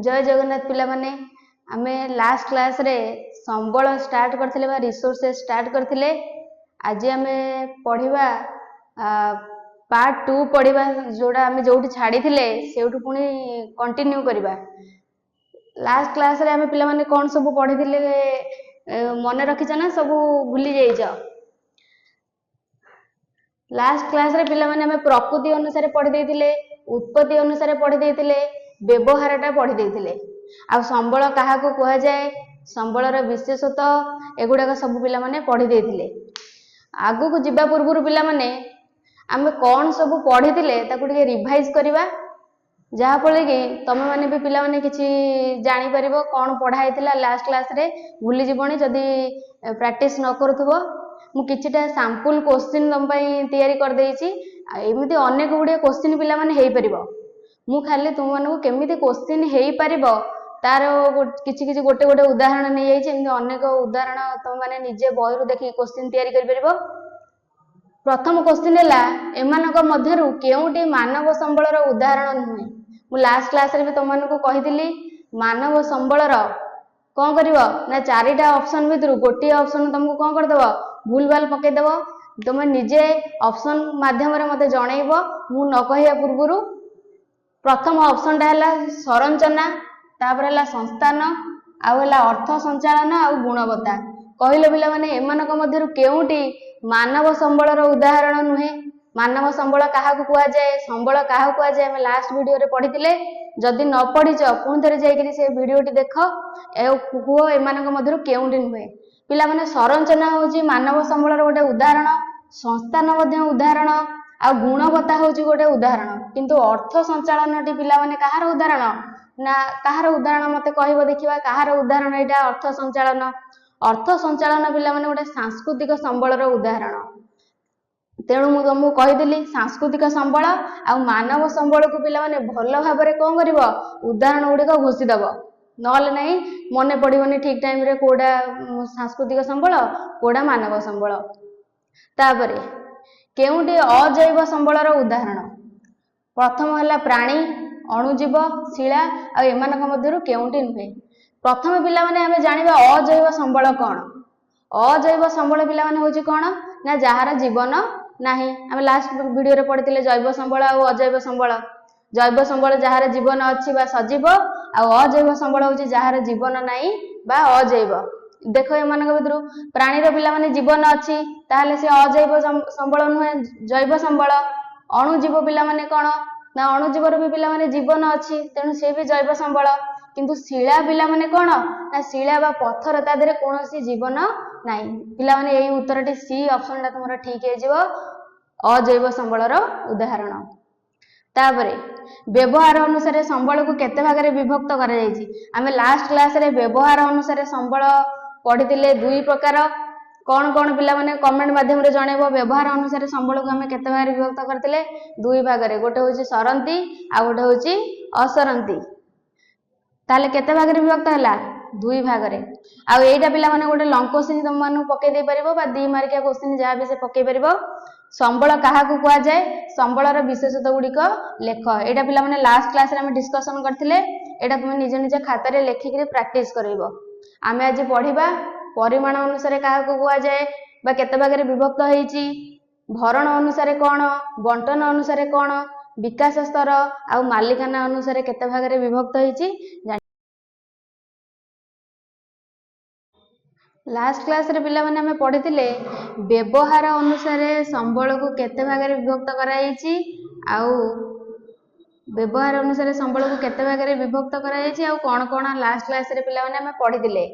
ଜୟ ଜଗନ୍ନାଥ ପିଲାମାନେ। ଆମେ ଲାଷ୍ଟ କ୍ଲାସ୍ରେ ସମ୍ବଳ ଷ୍ଟାର୍ଟ କରିଥିଲେ ବା ରିସୋର୍ସେସ୍ ଷ୍ଟାର୍ଟ କରିଥିଲେ। ଆଜି ଆମେ ପଢ଼ିବା ପାର୍ଟ 2 ପଢ଼ିବା, ଯେଉଁଟା ଆମେ ଯେଉଁଠି ଛାଡ଼ିଥିଲେ ସେଇଠୁ ପୁଣି କଣ୍ଟିନ୍ୟୁ କରିବା। ଲାଷ୍ଟ କ୍ଲାସ୍ରେ ଆମେ ପିଲାମାନେ କ'ଣ ସବୁ ପଢ଼ିଥିଲେ ମନେ ରଖିଛ ନା ସବୁ ଭୁଲି ଯାଇଛ? ଲାଷ୍ଟ କ୍ଲାସ୍ରେ ପିଲାମାନେ ଆମେ ପ୍ରକୃତି ଅନୁସାରେ ପଢ଼ି ଦେଇଥିଲେ, ଉତ୍ପତ୍ତି ଅନୁସାରେ ପଢ଼ି ଦେଇଥିଲେ, ବ୍ୟବହାରଟା ପଢ଼ି ଦେଇଥିଲେ ଆଉ ସମ୍ବଳ କାହାକୁ କୁହାଯାଏ, ସମ୍ବଳର ବିଶେଷତ୍ୱ, ଏଗୁଡ଼ାକ ସବୁ ପିଲାମାନେ ପଢ଼ି ଦେଇଥିଲେ। ଆଗକୁ ଯିବା ପୂର୍ବରୁ ପିଲାମାନେ ଆମେ କ'ଣ ସବୁ ପଢ଼ିଥିଲେ ତାକୁ ଟିକେ ରିଭାଇଜ କରିବା, ଯାହାଫଳରେ କି ତମେମାନେ ବି ପିଲାମାନେ କିଛି ଜାଣିପାରିବ କ'ଣ ପଢ଼ା ହେଇଥିଲା ଲାଷ୍ଟ କ୍ଲାସ୍ରେ। ଭୁଲିଯିବଣି ଯଦି ପ୍ରାକ୍ଟିସ୍ ନ କରୁଥିବ। ମୁଁ କିଛିଟା ସାମ୍ପୁଲ କୋଶ୍ଚିନ୍ ତମ ପାଇଁ ତିଆରି କରିଦେଇଛି। ଆଉ ଏମିତି ଅନେକ ଗୁଡ଼ିଏ କୋଶ୍ଚିନ୍ ପିଲାମାନେ ହେଇପାରିବ। ମୁଁ ଖାଲି ତୁମମାନଙ୍କୁ କେମିତି କୋଶ୍ଚିନ୍ ହେଇପାରିବ ତାର କିଛି କିଛି ଗୋଟେ ଗୋଟେ ଉଦାହରଣ ନେଇଯାଇଛି। ଏମିତି ଅନେକ ଉଦାହରଣ ତମେମାନେ ନିଜେ ବହିରୁ ଦେଖିକି କୋଶ୍ଚିନ୍ ତିଆରି କରିପାରିବ। ପ୍ରଥମ କୋଶ୍ଚିନ୍ ହେଲା, ଏମାନଙ୍କ ମଧ୍ୟରୁ କେଉଁଟି ମାନବ ସମ୍ବଳର ଉଦାହରଣ ନୁହେଁ? ମୁଁ ଲାଷ୍ଟ କ୍ଲାସ୍ରେ ବି ତମମାନଙ୍କୁ କହିଥିଲି, ମାନବ ସମ୍ବଳର କ'ଣ କରିବ ନା ଚାରିଟା ଅପସନ୍ ଭିତରୁ ଗୋଟିଏ ଅପସନ୍ ତମକୁ କ'ଣ କରିଦେବ, ଭୁଲ ଭାଲ ପକେଇଦେବ। ତମେ ନିଜେ ଅପସନ୍ ମାଧ୍ୟମରେ ମୋତେ ଜଣେଇବ ମୁଁ ନ କହିବା ପୂର୍ବରୁ। ପ୍ରଥମ ଅପସନ୍ଟା ହେଲା ସଂରଚନା, ତାପରେ ହେଲା ସଂସ୍ଥାନ, ଆଉ ହେଲା ଅର୍ଥ ସଞ୍ଚାଳନ ଆଉ ଗୁଣବତ୍ତା। କହିଲେ ପିଲାମାନେ, ଏମାନଙ୍କ ମଧ୍ୟରୁ କେଉଁଟି ମାନବ ସମ୍ବଳର ଉଦାହରଣ ନୁହେଁ? ମାନବ ସମ୍ବଳ କାହାକୁ କୁହାଯାଏ, ସମ୍ବଳ କାହାକୁ କୁହାଯାଏ, ଆମେ ଲାଷ୍ଟ ଭିଡ଼ିଓରେ ପଢ଼ିଥିଲେ। ଯଦି ନ ପଢ଼ିଛ, ପୁଣି ଥରେ ଯାଇକରି ସେ ଭିଡ଼ିଓଟି ଦେଖ ଆଉ କୁହ ଏମାନଙ୍କ ମଧ୍ୟରୁ କେଉଁଟି ନୁହେଁ। ପିଲାମାନେ, ସଂରଚନା ହେଉଛି ମାନବ ସମ୍ବଳର ଗୋଟେ ଉଦାହରଣ, ସଂସ୍ଥାନ ମଧ୍ୟ ଉଦାହରଣ ଆଉ ଗୁଣବତ୍ତା ହେଉଛି ଗୋଟେ ଉଦାହରଣ। କିନ୍ତୁ ଅର୍ଥ ସଞ୍ଚାଳନଟି ପିଲାମାନେ କାହାର ଉଦାହରଣ ନା କାହାର ଉଦାହରଣ ମତେ କହିବ ଦେଖିବା, କାହାର ଉଦାହରଣ ଏଇଟା ଅର୍ଥ ସଞ୍ଚାଳନ? ଅର୍ଥ ସଞ୍ଚାଳନ ପିଲାମାନେ ଗୋଟେ ସାଂସ୍କୃତିକ ସମ୍ବଳର ଉଦାହରଣ। ତେଣୁ ମୁଁ ତମକୁ କହିଥିଲି, ସାଂସ୍କୃତିକ ସମ୍ବଳ ଆଉ ମାନବ ସମ୍ବଳକୁ ପିଲାମାନେ ଭଲ ଭାବରେ କ'ଣ କରିବ, ଉଦାହରଣ ଗୁଡ଼ିକ ଘୋଷିଦବ। ନହେଲେ ନାହିଁ ମନେ ପଡ଼ିବନି ଠିକ ଟାଇମରେ କୋଉଟା ସାଂସ୍କୃତିକ ସମ୍ବଳ, କୋଉଟା ମାନବ ସମ୍ବଳ। ତାପରେ କେଉଁଟି ଅଜୈବ ସମ୍ବଳର ଉଦାହରଣ? ପ୍ରଥମ ହେଲା ପ୍ରାଣୀ, ଅଣୁଜୀବ, ଶିଳା ଆଉ ଏମାନଙ୍କ ମଧ୍ୟରୁ କେଉଁଟି ନୁହେଁ? ପ୍ରଥମେ ପିଲାମାନେ ଆମେ ଜାଣିବା ଅଜୈବ ସମ୍ବଳ କ'ଣ। ଅଜୈବ ସମ୍ବଳ ପିଲାମାନେ ହେଉଛି କ'ଣ ନା ଯାହାର ଜୀବନ ନାହିଁ। ଆମେ ଲାଷ୍ଟ ଭିଡ଼ିଓରେ ପଢ଼ିଥିଲେ ଜୈବ ସମ୍ବଳ ଆଉ ଅଜୈବ ସମ୍ବଳ। ଜୈବ ସମ୍ବଳ ଯାହାର ଜୀବନ ଅଛି ବା ସଜୀବ, ଆଉ ଅଜୈବ ସମ୍ବଳ ହେଉଛି ଯାହାର ଜୀବନ ନାହିଁ ବା ଅଜୈବ। ଦେଖ, ଏମାନଙ୍କ ଭିତରୁ ପ୍ରାଣୀର ପିଲାମାନେ ଜୀବନ ଅଛି, ତାହେଲେ ସେ ଅଜୈବ ସମ୍ବଳ ନୁହେଁ, ଜୈବ ସମ୍ବଳ। ଅଣୁଜୀବ ପିଲାମାନେ କ'ଣ ନା ଅଣୁଜୀବର ବି ପିଲାମାନେ ଜୀବନ ଅଛି, ତେଣୁ ସେ ବି ଜୈବ ସମ୍ବଳ। କିନ୍ତୁ ଶିଳା ପିଲାମାନେ କ'ଣ ନା ଶିଳା ବା ପଥର, ତା ଦେହରେ କୌଣସି ଜୀବନ ନାହିଁ। ପିଲାମାନେ, ଏଇ ଉତ୍ତରଟି ସି ଅପସନଟା ତୁମର ଠିକ ହେଇଯିବ, ଅଜୈବ ସମ୍ବଳର ଉଦାହରଣ। ତାପରେ ବ୍ୟବହାର ଅନୁସାରେ ସମ୍ବଳକୁ କେତେ ଭାଗରେ ବିଭକ୍ତ କରାଯାଇଛି? ଆମେ ଲାଷ୍ଟ କ୍ଲାସରେ ବ୍ୟବହାର ଅନୁସାରେ ସମ୍ବଳ ପଢିଥିଲେ ଦୁଇ ପ୍ରକାର। କ'ଣ କ'ଣ ପିଲାମାନେ କମେଣ୍ଟ ମାଧ୍ୟମରେ ଜଣେଇବ। ବ୍ୟବହାର ଅନୁସାରେ ସମ୍ବଳକୁ ଆମେ କେତେ ଭାଗରେ ବିଭକ୍ତ କରିଥିଲେ? ଦୁଇ ଭାଗରେ। ଗୋଟେ ହେଉଛି ସରନ୍ତି ଆଉ ଗୋଟେ ହେଉଛି ଅସରନ୍ତି। ତାହେଲେ କେତେ ଭାଗରେ ବିଭକ୍ତ ହେଲା? ଦୁଇ ଭାଗରେ। ଆଉ ଏଇଟା ପିଲାମାନେ ଗୋଟେ ଲଙ୍ଗ କୋଶ୍ଚିନ୍ ତମମାନଙ୍କୁ ପକେଇ ଦେଇପାରିବ ବା 2 ମାର୍କିଆ କୋଶ୍ଚିନ୍ ଯାହା ବି ସେ ପକେଇ ପାରିବ। ସମ୍ବଳ କାହାକୁ କୁହାଯାଏ, ସମ୍ବଳର ବିଶେଷତ୍ୱ ଗୁଡ଼ିକ ଲେଖ। ଏଇଟା ପିଲାମାନେ ଲାଷ୍ଟ କ୍ଲାସରେ ଆମେ ଡିସ୍କସନ କରିଥିଲେ। ଏଇଟା ତୁମେ ନିଜ ନିଜ ଖାତାରେ ଲେଖିକିରି ପ୍ରାକ୍ଟିସ କରିବ। ଆମେ ଆଜି ପଢିବା ପରିମାଣ ଅନୁସାରେ କାହାକୁ କୁହାଯାଏ ବା କେତେ ଭାଗରେ ବିଭକ୍ତ ହେଇଛି, ଭରଣ ଅନୁସାରେ କ'ଣ, ବଣ୍ଟନ ଅନୁସାରେ କ'ଣ, ବିକାଶ ସ୍ତର ଆଉ ମାଲିକାନା ଅନୁସାରେ କେତେ ଭାଗରେ ବିଭକ୍ତ ହେଇଛି। ଲାଷ୍ଟ କ୍ଲାସରେ ପିଲାମାନେ ଆମେ ପଢିଥିଲେ ବ୍ୟବହାର ଅନୁସାରେ ସମ୍ବଳକୁ କେତେ ଭାଗରେ ବିଭକ୍ତ କରାଯାଇଛି ଆଉ ବ୍ୟବହାର ଅନୁସାରେ ସମ୍ବଳକୁ କେତେ ଭାଗରେ ବିଭକ୍ତ କରାଯାଇଛି ଆଉ କ'ଣ କ'ଣ ଲାଷ୍ଟ କ୍ଲାସରେ ପିଲାମାନେ ଆମେ ପଢିଥିଲେ।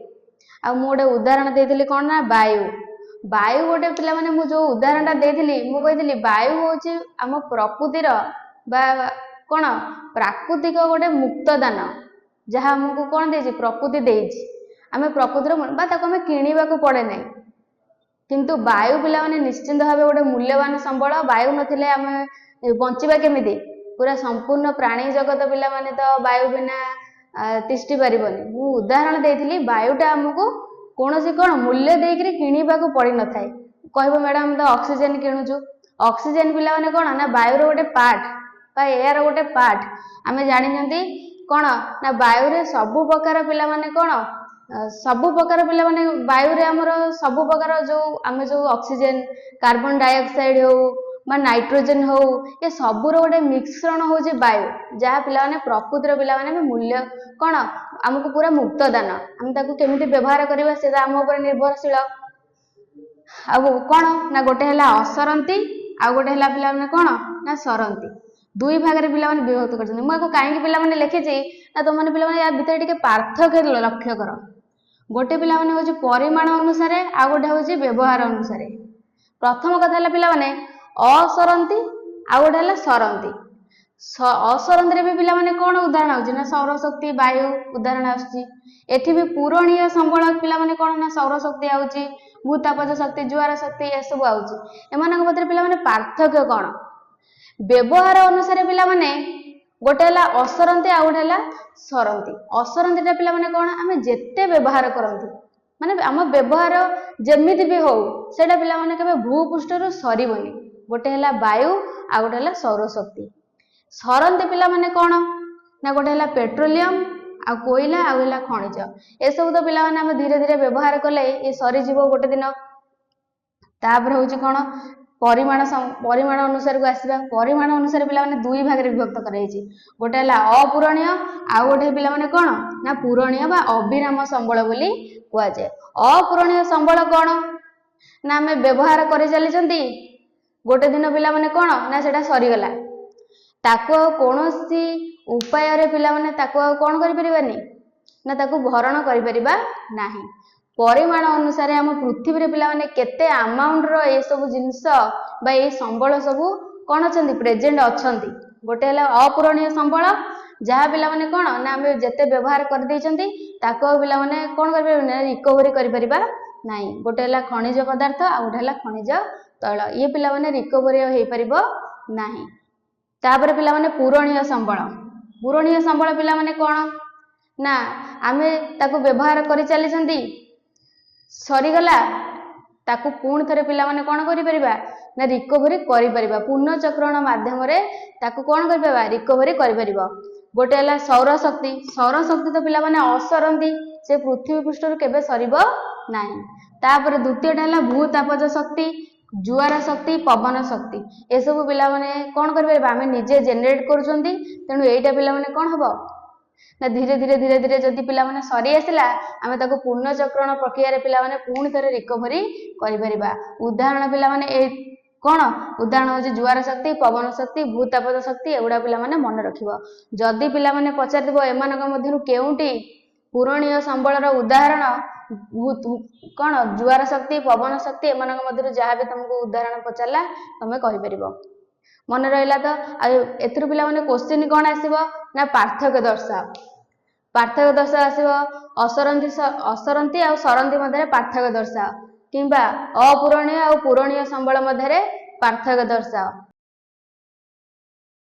ଆଉ ମୁଁ ଗୋଟେ ଉଦାହରଣ ଦେଇଥିଲି କ'ଣ ନା ବାୟୁ। ବାୟୁ ଗୋଟେ ପିଲାମାନେ ମୁଁ ଯୋଉ ଉଦାହରଣଟା ଦେଇଥିଲି, ମୁଁ କହିଥିଲି ବାୟୁ ହେଉଛି ଆମ ପ୍ରକୃତିର ବା କ'ଣ ପ୍ରାକୃତିକ ଗୋଟେ ମୁକ୍ତ ଦାନ, ଯାହା ଆମକୁ କ'ଣ ଦେଇଛି, ପ୍ରକୃତି ଦେଇଛି। ଆମେ ପ୍ରକୃତିର ବା ତାକୁ ଆମେ କିଣିବାକୁ ପଡ଼େ ନାହିଁ। କିନ୍ତୁ ବାୟୁ ପିଲାମାନେ ନିଶ୍ଚିନ୍ତ ଭାବେ ଗୋଟେ ମୂଲ୍ୟବାନ ସମ୍ବଳ। ବାୟୁ ନଥିଲେ ଆମେ ବଞ୍ଚିବା କେମିତି? ପୁରା ସମ୍ପୂର୍ଣ୍ଣ ପ୍ରାଣୀ ଜଗତ ପିଲାମାନେ ତ ବାୟୁ ବିନା ତିଷ୍ଠି ପାରିବନି। ମୁଁ ଉଦାହରଣ ଦେଇଥିଲି, ବାୟୁଟା ଆମକୁ କୌଣସି କ'ଣ ମୂଲ୍ୟ ଦେଇକରି କିଣିବାକୁ ପଡ଼ିନଥାଏ। କହିବ, ମ୍ୟାଡ଼ାମ, ତ ଅକ୍ସିଜେନ କିଣୁଛୁ। ଅକ୍ସିଜେନ ପିଲାମାନେ କ'ଣ ନା ବାୟୁର ଗୋଟେ ପାର୍ଟ ବା ଏୟାର ଗୋଟେ ପାର୍ଟ। ଆମେ ଜାଣିଛନ୍ତି କ'ଣ ନା ବାୟୁରେ ସବୁ ପ୍ରକାର ପିଲାମାନେ କ'ଣ, ସବୁ ପ୍ରକାର ପିଲାମାନେ ବାୟୁରେ ଆମର ସବୁ ପ୍ରକାର ଯୋଉ ଆମେ ଯୋଉ ଅକ୍ସିଜେନ, କାର୍ବନ ଡାଇଅକ୍ସାଇଡ ହଉ ବା ନାଇଟ୍ରୋଜେନ ହଉ, ଏ ସବୁର ଗୋଟେ ମିଶ୍ରଣ ହଉଛି ବାୟୁ, ଯାହା ପିଲାମାନେ ପ୍ରକୃତିର ପିଲାମାନେ ଆମେ ମୂଲ୍ୟ କ'ଣ ଆମକୁ ପୁରା ମୁକ୍ତ ଦାନ। ଆମେ ତାକୁ କେମିତି ବ୍ୟବହାର କରିବା, ସେଇଟା ଆମ ଉପରେ ନିର୍ଭରଶୀଳ। ଆଉ କ'ଣ ନା ଗୋଟେ ହେଲା ଅସରନ୍ତି, ଆଉ ଗୋଟେ ହେଲା ପିଲାମାନେ କ'ଣ ନା ସରନ୍ତି। ଦୁଇ ଭାଗରେ ପିଲାମାନେ ବିଭକ୍ତ କରିଛନ୍ତି। ମୁଁ ଆକୁ କାହିଁକି ପିଲାମାନେ ଲେଖିଛି ନା ତମମାନେ ପିଲାମାନେ ୟା ଭିତରେ ଟିକେ ପାର୍ଥକ୍ୟ ଲକ୍ଷ୍ୟ କର। ଗୋଟେ ପିଲାମାନେ ହେଉଛି ପରିମାଣ ଅନୁସାରେ, ଆଉ ଗୋଟେ ହେଉଛି ବ୍ୟବହାର ଅନୁସାରେ। ପ୍ରଥମ କଥା ହେଲା ପିଲାମାନେ ଅସରନ୍ତି, ଆଉ ଗୋଟେ ହେଲା ସରନ୍ତି। ଅସରନ୍ତିରେ ବି ପିଲାମାନେ କ'ଣ ଉଦାହରଣ ଆସୁଛି ନା ସୌରଶକ୍ତି, ବାୟୁ ଉଦାହରଣ ଆସୁଛି। ଏଠି ବି ପୂରଣୀୟ ସମ୍ବଳ ପିଲାମାନେ କ'ଣ ନା ସୌରଶକ୍ତି ଆଉଛି, ଭୂତାପଜ ଶକ୍ତି, ଜୁଆର ଶକ୍ତି, ଏସବୁ ଆଉଛି। ଏମାନଙ୍କ ମଧ୍ୟରେ ପିଲାମାନେ ପାର୍ଥକ୍ୟ କ'ଣ? ବ୍ୟବହାର ଅନୁସାରେ ପିଲାମାନେ ଗୋଟେ ହେଲା ଅସରନ୍ତି, ଆଉ ଗୋଟେ ହେଲା ସରନ୍ତି। ଅସରନ୍ତିଟା ପିଲାମାନେ କ'ଣ? ଆମେ ଯେତେ ବ୍ୟବହାର କରନ୍ତି, ମାନେ ଆମ ବ୍ୟବହାର ଯେମିତି ବି ହଉ, ସେଇଟା ପିଲାମାନେ କେବେ ଭୂପୃଷ୍ଠରୁ ସରିବନି। ଗୋଟେ ହେଲା ବାୟୁ, ଆଉ ଗୋଟେ ହେଲା ସୌରଶକ୍ତି। ସରନ୍ତି ପିଲାମାନେ କ'ଣ ନା ଗୋଟେ ହେଲା ପେଟ୍ରୋଲିୟମ ଆଉ କୋଇଲା, ଆଉ ହେଲା ଖଣିଜ। ଏସବୁ ତ ପିଲାମାନେ ଆମେ ଧୀରେ ଧୀରେ ବ୍ୟବହାର କଲେ ଏ ସରିଯିବ ଗୋଟେ ଦିନ। ତାପରେ ହଉଛି କ'ଣ? ପରିମାଣ। ପରିମାଣ ଅନୁସାରକୁ ଆସିବା। ପରିମାଣ ଅନୁସାରେ ପିଲାମାନେ ଦୁଇ ଭାଗରେ ବିଭକ୍ତ କରାଯାଇଛି। ଗୋଟେ ହେଲା ଅପୂରଣୀୟ, ଆଉ ଗୋଟେ ପିଲାମାନେ କ'ଣ ନା ପୂରଣୀୟ ବା ଅବିରାମ ସମ୍ବଳ ବୋଲି କୁହାଯାଏ। ଅପୂରଣୀୟ ସମ୍ବଳ କ'ଣ ନା ଆମେ ବ୍ୟବହାର କରି ଚାଲିଛନ୍ତି, ଗୋଟେ ଦିନ ପିଲାମାନେ କ'ଣ ନା ସେଟା ସରିଗଲା, ତାକୁ ଆଉ କୌଣସି ଉପାୟରେ ପିଲାମାନେ ତାକୁ ଆଉ କ'ଣ କରିପାରିବାନି ନା ତାକୁ ଭରଣ କରିପାରିବା ନାହିଁ। ପରିମାଣ ଅନୁସାରେ ଆମ ପୃଥିବୀରେ ପିଲାମାନେ କେତେ ଆମାଉଣ୍ଟର ଏସବୁ ଜିନିଷ ବା ଏଇ ସମ୍ବଳ ସବୁ କ'ଣ ଅଛନ୍ତି, ପ୍ରେଜେଣ୍ଟ ଅଛନ୍ତି। ଗୋଟେ ହେଲା ଅପୂରଣୀୟ ସମ୍ବଳ, ଯାହା ପିଲାମାନେ କ'ଣ ନା ଆମେ ଯେତେ ବ୍ୟବହାର କରିଦେଇଛନ୍ତି, ତାକୁ ଆଉ ପିଲାମାନେ କ'ଣ କରିପାରିବା ନା ରିକଭରି କରିପାରିବା ନାହିଁ। ଗୋଟେ ହେଲା ଖଣିଜ ପଦାର୍ଥ, ଆଉ ଗୋଟେ ହେଲା ଖଣିଜ ତୈଳ। ଇଏ ପିଲାମାନେ ରିକଭରି ଆଉ ହେଇପାରିବ ନାହିଁ। ତାପରେ ପିଲାମାନେ ପୂରଣୀୟ ସମ୍ବଳ। ପୂରଣୀୟ ସମ୍ବଳ ପିଲାମାନେ କ'ଣ ନା ଆମେ ତାକୁ ବ୍ୟବହାର କରି ଚାଲିଛନ୍ତି, ସରିଗଲା, ତାକୁ ପୁଣି ଥରେ ପିଲାମାନେ କ'ଣ କରିପାରିବା ନା ରିକଭରି କରିପାରିବା। ପୁନଃଚକ୍ରଣ ମାଧ୍ୟମରେ ତାକୁ କ'ଣ କରିପାରିବା? ରିକଭରି କରିପାରିବ। ଗୋଟେ ହେଲା ସୌରଶକ୍ତି। ସୌରଶକ୍ତି ତ ପିଲାମାନେ ଅସରନ୍ତି, ସେ ପୃଥିବୀ ପୃଷ୍ଠରୁ କେବେ ସରିବ ନାହିଁ। ତାପରେ ଦ୍ୱିତୀୟଟା ହେଲା ଭୂତାପଜ ଶକ୍ତି, ଜୁଆର ଶକ୍ତି, ପବନ ଶକ୍ତି। ଏସବୁ ପିଲାମାନେ କ'ଣ କରିପାରିବା? ଆମେ ନିଜେ ଜେନେରେଟ କରୁଛନ୍ତି। ତେଣୁ ଏଇଟା ପିଲାମାନେ କ'ଣ ହବ ନା ଧୀରେ ଧୀରେ ଧୀରେ ଧୀରେ ଯଦି ପିଲାମାନେ ସରି ଆସିଲା, ଆମେ ତାକୁ ପୁନଃଚକ୍ରଣ ପ୍ରକ୍ରିୟାରେ ପିଲାମାନେ ପୁଣି ଥରେ ରିକଭରି କରିପାରିବା। ଉଦାହରଣ ପିଲାମାନେ ଏଇ କ'ଣ? ଉଦାହରଣ ହେଉଛି ଜୁଆର ଶକ୍ତି, ପବନ ଶକ୍ତି, ଭୂତାପଜ ଶକ୍ତି। ଏଗୁଡ଼ା ପିଲାମାନେ ମନେ ରଖିବ। ଯଦି ପିଲାମାନେ ପଚାରିଥିବ ଏମାନଙ୍କ ମଧ୍ୟରୁ କେଉଁଟି ପୂରଣୀୟ ସମ୍ବଳର ଉଦାହରଣ, କ'ଣ ଜୁଆର ଶକ୍ତି, ପବନ ଶକ୍ତି, ଏମାନଙ୍କ ମଧ୍ୟରୁ ଯାହା ବି ତମକୁ ଉଦାହରଣ ପଚାରିଲା, ତମେ କହିପାରିବ। ମନେ ରହିଲା ତ? ଆଉ ଏଥିରୁ ପିଲାମାନେ କୋଶ୍ଚିନ୍ କ'ଣ ଆସିବ ନା ପାର୍ଥକ୍ୟ ଦର୍ଶାଅ। ପାର୍ଥକ୍ୟ ଦର୍ଶାଅ ଆସିବ। ଅସରନ୍ତି ଅସରନ୍ତି ଆଉ ସରନ୍ତି ମଧ୍ୟରେ ପାର୍ଥକ୍ୟ ଦର୍ଶାଅ, କିମ୍ବା ଅପୂରଣୀୟ ଆଉ ପୂରଣୀୟ ସମ୍ବଳ ମଧ୍ୟରେ ପାର୍ଥକ୍ୟ ଦର୍ଶାଅ।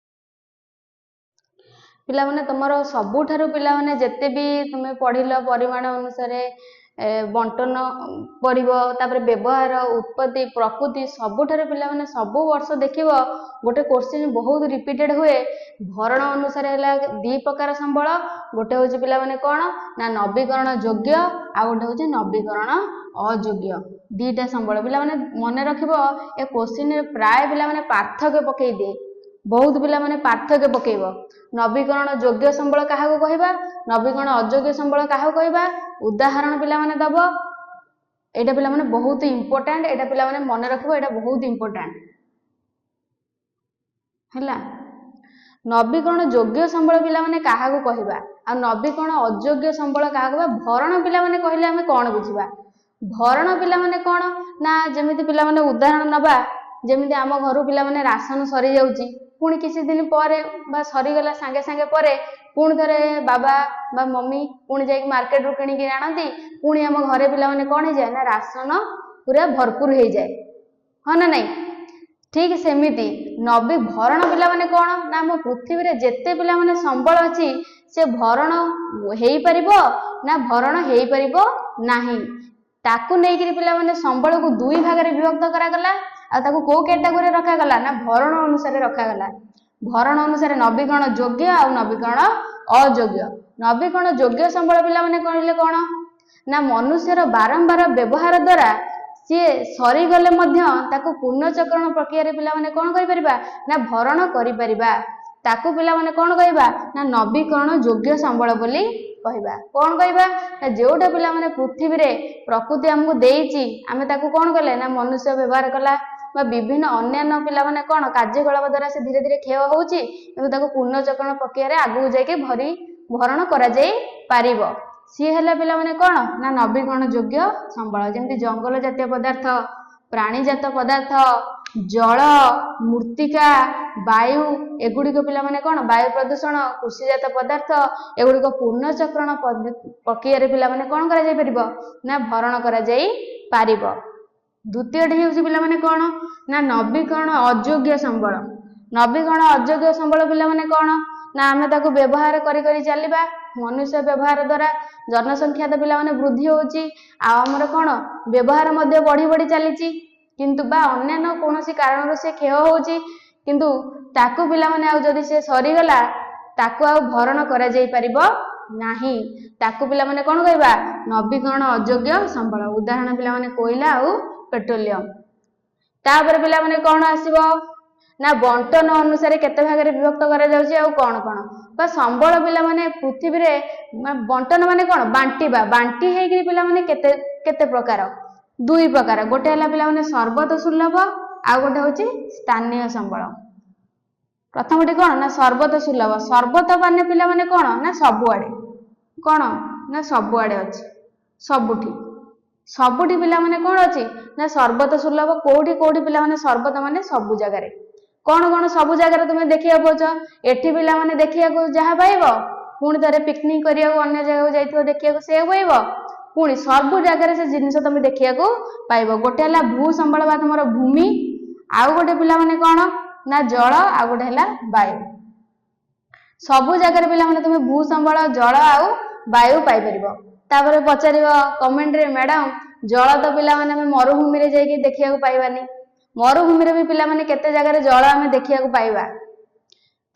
ପିଲାମାନେ ତମର ସବୁଠାରୁ ପିଲାମାନେ ଯେତେ ବି ତୁମେ ପଢିଲ, ପରିମାଣ ଅନୁସାରେ ବଣ୍ଟନ ପଢିବ, ତାପରେ ବ୍ୟବହାର, ଉତ୍ପତ୍ତି, ପ୍ରକୃତି, ସବୁଠାରୁ ପିଲାମାନେ ସବୁ ବର୍ଷ ଦେଖିବ ଗୋଟେ କୋଶ୍ଚିନ୍ ବହୁତ ରିପିଟେଡ୍ ହୁଏ। ଭରଣ ଅନୁସାରେ ହେଲା ଦି ପ୍ରକାର ସମ୍ବଳ। ଗୋଟେ ହଉଛି ପିଲାମାନେ କ'ଣ ନା ନବୀକରଣ ଯୋଗ୍ୟ, ଆଉ ଗୋଟେ ହଉଛି ନବୀକରଣ ଅଯୋଗ୍ୟ। ଦିଟା ସମ୍ବଳ ପିଲାମାନେ ମନେ ରଖିବ। ଏ କୋଶ୍ଚିନ୍ରେ ପ୍ରାୟ ପିଲାମାନେ ପାର୍ଥକ୍ୟ ପକେଇ ଦିଏ। ବହୁତ ପିଲାମାନେ ପାର୍ଥକ୍ୟ ପକେଇବ। ନବୀକରଣ ଯୋଗ୍ୟ ସମ୍ବଳ କାହାକୁ କହିବା, ନବୀକରଣ ଅଯୋଗ୍ୟ ସମ୍ବଳ କାହାକୁ କହିବା, ଉଦାହରଣ ପିଲାମାନେ ଦବ। ଏଇଟା ପିଲାମାନେ ବହୁତ ଇମ୍ପୋର୍ଟାଣ୍ଟ। ଏଇଟା ପିଲାମାନେ ମନେ ରଖିବ, ଏଇଟା ବହୁତ ଇମ୍ପୋର୍ଟାଣ୍ଟ ହେଲା। ନବୀକରଣ ଯୋଗ୍ୟ ସମ୍ବଳ ପିଲାମାନେ କାହାକୁ କହିବା ଆଉ ନବୀକରଣ ଅଯୋଗ୍ୟ ସମ୍ବଳ କାହାକୁ କହିବା? ଭରଣ ପିଲାମାନେ କହିଲେ ଆମେ କ'ଣ ବୁଝିବା? ଭରଣ ପିଲାମାନେ କ'ଣ ନା ଯେମିତି ପିଲାମାନେ ଉଦାହରଣ ନବା, ଯେମିତି ଆମ ଘରୁ ପିଲାମାନେ ରାସନ ସରିଯାଉଛି, ପୁଣି କିଛି ଦିନ ପରେ ବା ସରିଗଲା ସାଙ୍ଗେ ସାଙ୍ଗେ ପରେ ପୁଣି ଥରେ ବାବା ବା ମମି ପୁଣି ଯାଇକି ମାର୍କେଟରୁ କିଣିକି ଆଣନ୍ତି। ପୁଣି ଆମ ଘରେ ପିଲାମାନେ କ'ଣ ହେଇଯାଏ ନା ରାସନ ପୁରା ଭରପୁର ହେଇଯାଏ, ହଁ ନା ନାଇଁ? ଠିକ ସେମିତି ନବୀ ଭରଣ ପିଲାମାନେ କ'ଣ ନା ଆମ ପୃଥିବୀରେ ଯେତେ ପିଲାମାନେ ସମ୍ବଳ ଅଛି, ସେ ଭରଣ ହେଇପାରିବ ନା ଭରଣ ହେଇପାରିବ ନାହିଁ, ତାକୁ ନେଇକିରି ପିଲାମାନେ ସମ୍ବଳକୁ ଦୁଇ ଭାଗରେ ବିଭକ୍ତ କରାଗଲା। ଆଉ ତାକୁ କୋଉ କ୍ୟାଟାଗୋରୀରେ ରଖାଗଲା ନା ଭରଣ ଅନୁସାରେ ରଖାଗଲା। ଭରଣ ଅନୁସାରେ ନବୀକରଣ ଯୋଗ୍ୟ ଆଉ ନବୀକରଣ ଅଯୋଗ୍ୟ। ନବୀକରଣ ଯୋଗ୍ୟ ସମ୍ବଳ ପିଲାମାନେ କହିଲେ କ'ଣ ନା, ମନୁଷ୍ୟର ବାରମ୍ବାର ବ୍ୟବହାର ଦ୍ୱାରା ସିଏ ସରିଗଲେ ମଧ୍ୟ ତାକୁ ପୁନଃଚକ୍ରଣ ପ୍ରକ୍ରିୟାରେ ପିଲାମାନେ କ'ଣ କରିପାରିବା ନା, ଭରଣ କରିପାରିବା। ତାକୁ ପିଲାମାନେ କ'ଣ କହିବା ନା, ନବୀକରଣ ଯୋଗ୍ୟ ସମ୍ବଳ ବୋଲି କହିବା। କ'ଣ କହିବା ନା, ଯେଉଁଟା ପିଲାମାନେ ପୃଥିବୀରେ ପ୍ରକୃତି ଆମକୁ ଦେଇଛି, ଆମେ ତାକୁ କ'ଣ କଲେ ନା, ମନୁଷ୍ୟ ବ୍ୟବହାର କଲା ବା ବିଭିନ୍ନ ଅନ୍ୟାନ୍ୟ ପିଲାମାନେ କ'ଣ କାର୍ଯ୍ୟକଳାପ ଦ୍ୱାରା ସେ ଧୀରେ ଧୀରେ କ୍ଷୟ ହେଉଛି, କିନ୍ତୁ ତାକୁ ପୁନଃଚକ୍ରଣ ପ୍ରକ୍ରିୟାରେ ଆଗକୁ ଯାଇକି ଭରଣ କରାଯାଇ ପାରିବ। ସିଏ ହେଲା ପିଲାମାନେ କ'ଣ ନା, ନବୀକରଣ ଯୋଗ୍ୟ ସମ୍ବଳ। ଯେମିତି ଜଙ୍ଗଲ ଜାତୀୟ ପଦାର୍ଥ, ପ୍ରାଣୀଜାତ ପଦାର୍ଥ, ଜଳ, ମୃତ୍ତିକା, ବାୟୁ, ଏଗୁଡ଼ିକ ପିଲାମାନେ କ'ଣ, ବାୟୁ ପ୍ରଦୂଷଣ, କୃଷିଜାତ ପଦାର୍ଥ, ଏଗୁଡ଼ିକ ପୁନଃଚକ୍ରଣ ପ୍ରକ୍ରିୟାରେ ପିଲାମାନେ କ'ଣ କରାଯାଇ ପାରିବ ନା, ଭରଣ କରାଯାଇ ପାରିବ। ଦ୍ୱିତୀୟଟି ହେଉଛି ପିଲାମାନେ କ'ଣ ନା, ନବୀକରଣ ଅଯୋଗ୍ୟ ସମ୍ବଳ। ନବୀକରଣ ଅଯୋଗ୍ୟ ସମ୍ବଳ ପିଲାମାନେ କ'ଣ ନା, ଆମେ ତାକୁ ବ୍ୟବହାର କରି କରି ଚାଲିବା। ମନୁଷ୍ୟ ବ୍ୟବହାର ଦ୍ୱାରା ଜନସଂଖ୍ୟା ତ ପିଲାମାନେ ବୃଦ୍ଧି ହେଉଛି, ଆଉ ଆମର କ'ଣ ବ୍ୟବହାର ମଧ୍ୟ ବଢି ବଢି ଚାଲିଛି, କିନ୍ତୁ ବା ଅନ୍ୟାନ୍ୟ କୌଣସି କାରଣରୁ ସେ କ୍ଷୟ ହେଉଛି, କିନ୍ତୁ ତାକୁ ପିଲାମାନେ ଆଉ ଯଦି ସେ ସରିଗଲା, ତାକୁ ଆଉ ଭରଣ କରାଯାଇ ପାରିବ ନାହିଁ। ତାକୁ ପିଲାମାନେ କ'ଣ କହିବା? ନବୀକରଣ ଅଯୋଗ୍ୟ ସମ୍ବଳ। ଉଦାହରଣ ପିଲାମାନେ କୋଇଲା ଆଉ ପେଟ୍ରୋଲିୟମ। ତାପରେ ପିଲାମାନେ କ'ଣ ଆସିବ ନା, ବଣ୍ଟନ ଅନୁସାରେ କେତେ ଭାଗରେ ବିଭକ୍ତ କରାଯାଉଛି ଆଉ କ'ଣ କ'ଣ ବା ସମ୍ବଳ ପିଲାମାନେ ପୃଥିବୀରେ। ବଣ୍ଟନ ମାନେ କ'ଣ? ବାଣ୍ଟିବା। ବାଣ୍ଟି ହେଇକିରି ପିଲାମାନେ କେତେ କେତେ ପ୍ରକାର? ଦୁଇ ପ୍ରକାର। ଗୋଟେ ହେଲା ପିଲାମାନେ ସର୍ବତ ସୁଲଭ, ଆଉ ଗୋଟେ ହଉଛି ସ୍ଥାନୀୟ ସମ୍ବଳ। ପ୍ରଥମଟି କ'ଣ ନା, ସର୍ବତ ସୁଲଭ। ସର୍ବତ ମାନେ ପିଲାମାନେ କ'ଣ ନା, ସବୁଆଡେ। କ'ଣ ନା, ସବୁଆଡେ ଅଛି, ସବୁଠି। ସବୁଠି ପିଲାମାନେ କ'ଣ ଅଛି ନା, ସର୍ବତ ସୁଲଭ। କୋଉଠି କୋଉଠି ପିଲାମାନେ? ସର୍ବତ ମାନେ ସବୁ ଜାଗାରେ। କ'ଣ କ'ଣ ସବୁ ଜାଗାରେ ତୁମେ ଦେଖିବାକୁ ପାଉଛ? ଏଠି ପିଲାମାନେ ଦେଖିବାକୁ ଯାହା ପାଇବ, ପୁଣି ଥରେ ପିକନିକ କରିବାକୁ ଅନ୍ୟ ଜାଗାକୁ ଯାଇଥିବ, ଦେଖିବାକୁ ସେଇଆକୁ ପାଇବ। ପୁଣି ସବୁ ଜାଗାରେ ସେ ଜିନିଷ ତମେ ଦେଖିବାକୁ ପାଇବ। ଗୋଟେ ହେଲା ଭୂ ସମ୍ବଳ ବା ତୁମର ଭୂମି, ଆଉ ଗୋଟେ ପିଲାମାନେ କ'ଣ ନା, ଜଳ, ଆଉ ଗୋଟେ ହେଲା ବାୟୁ। ସବୁ ଜାଗାରେ ପିଲାମାନେ ତୁମେ ଭୂ ସମ୍ବଳ, ଜଳ ଆଉ ବାୟୁ ପାଇପାରିବ। ତାପରେ ପଚାରିବ କମେଣ୍ଟରେ, ମ୍ୟାଡାମ, ଜଳ ତ ପିଲାମାନେ ଆମେ ମରୁଭୂମିରେ ଯାଇକି ଦେଖିବାକୁ ପାଇବାନି। ମରୁଭୂମିରେ ବି ପିଲାମାନେ କେତେ ଜାଗାରେ ଜଳ ଆମେ ଦେଖିବାକୁ ପାଇବା।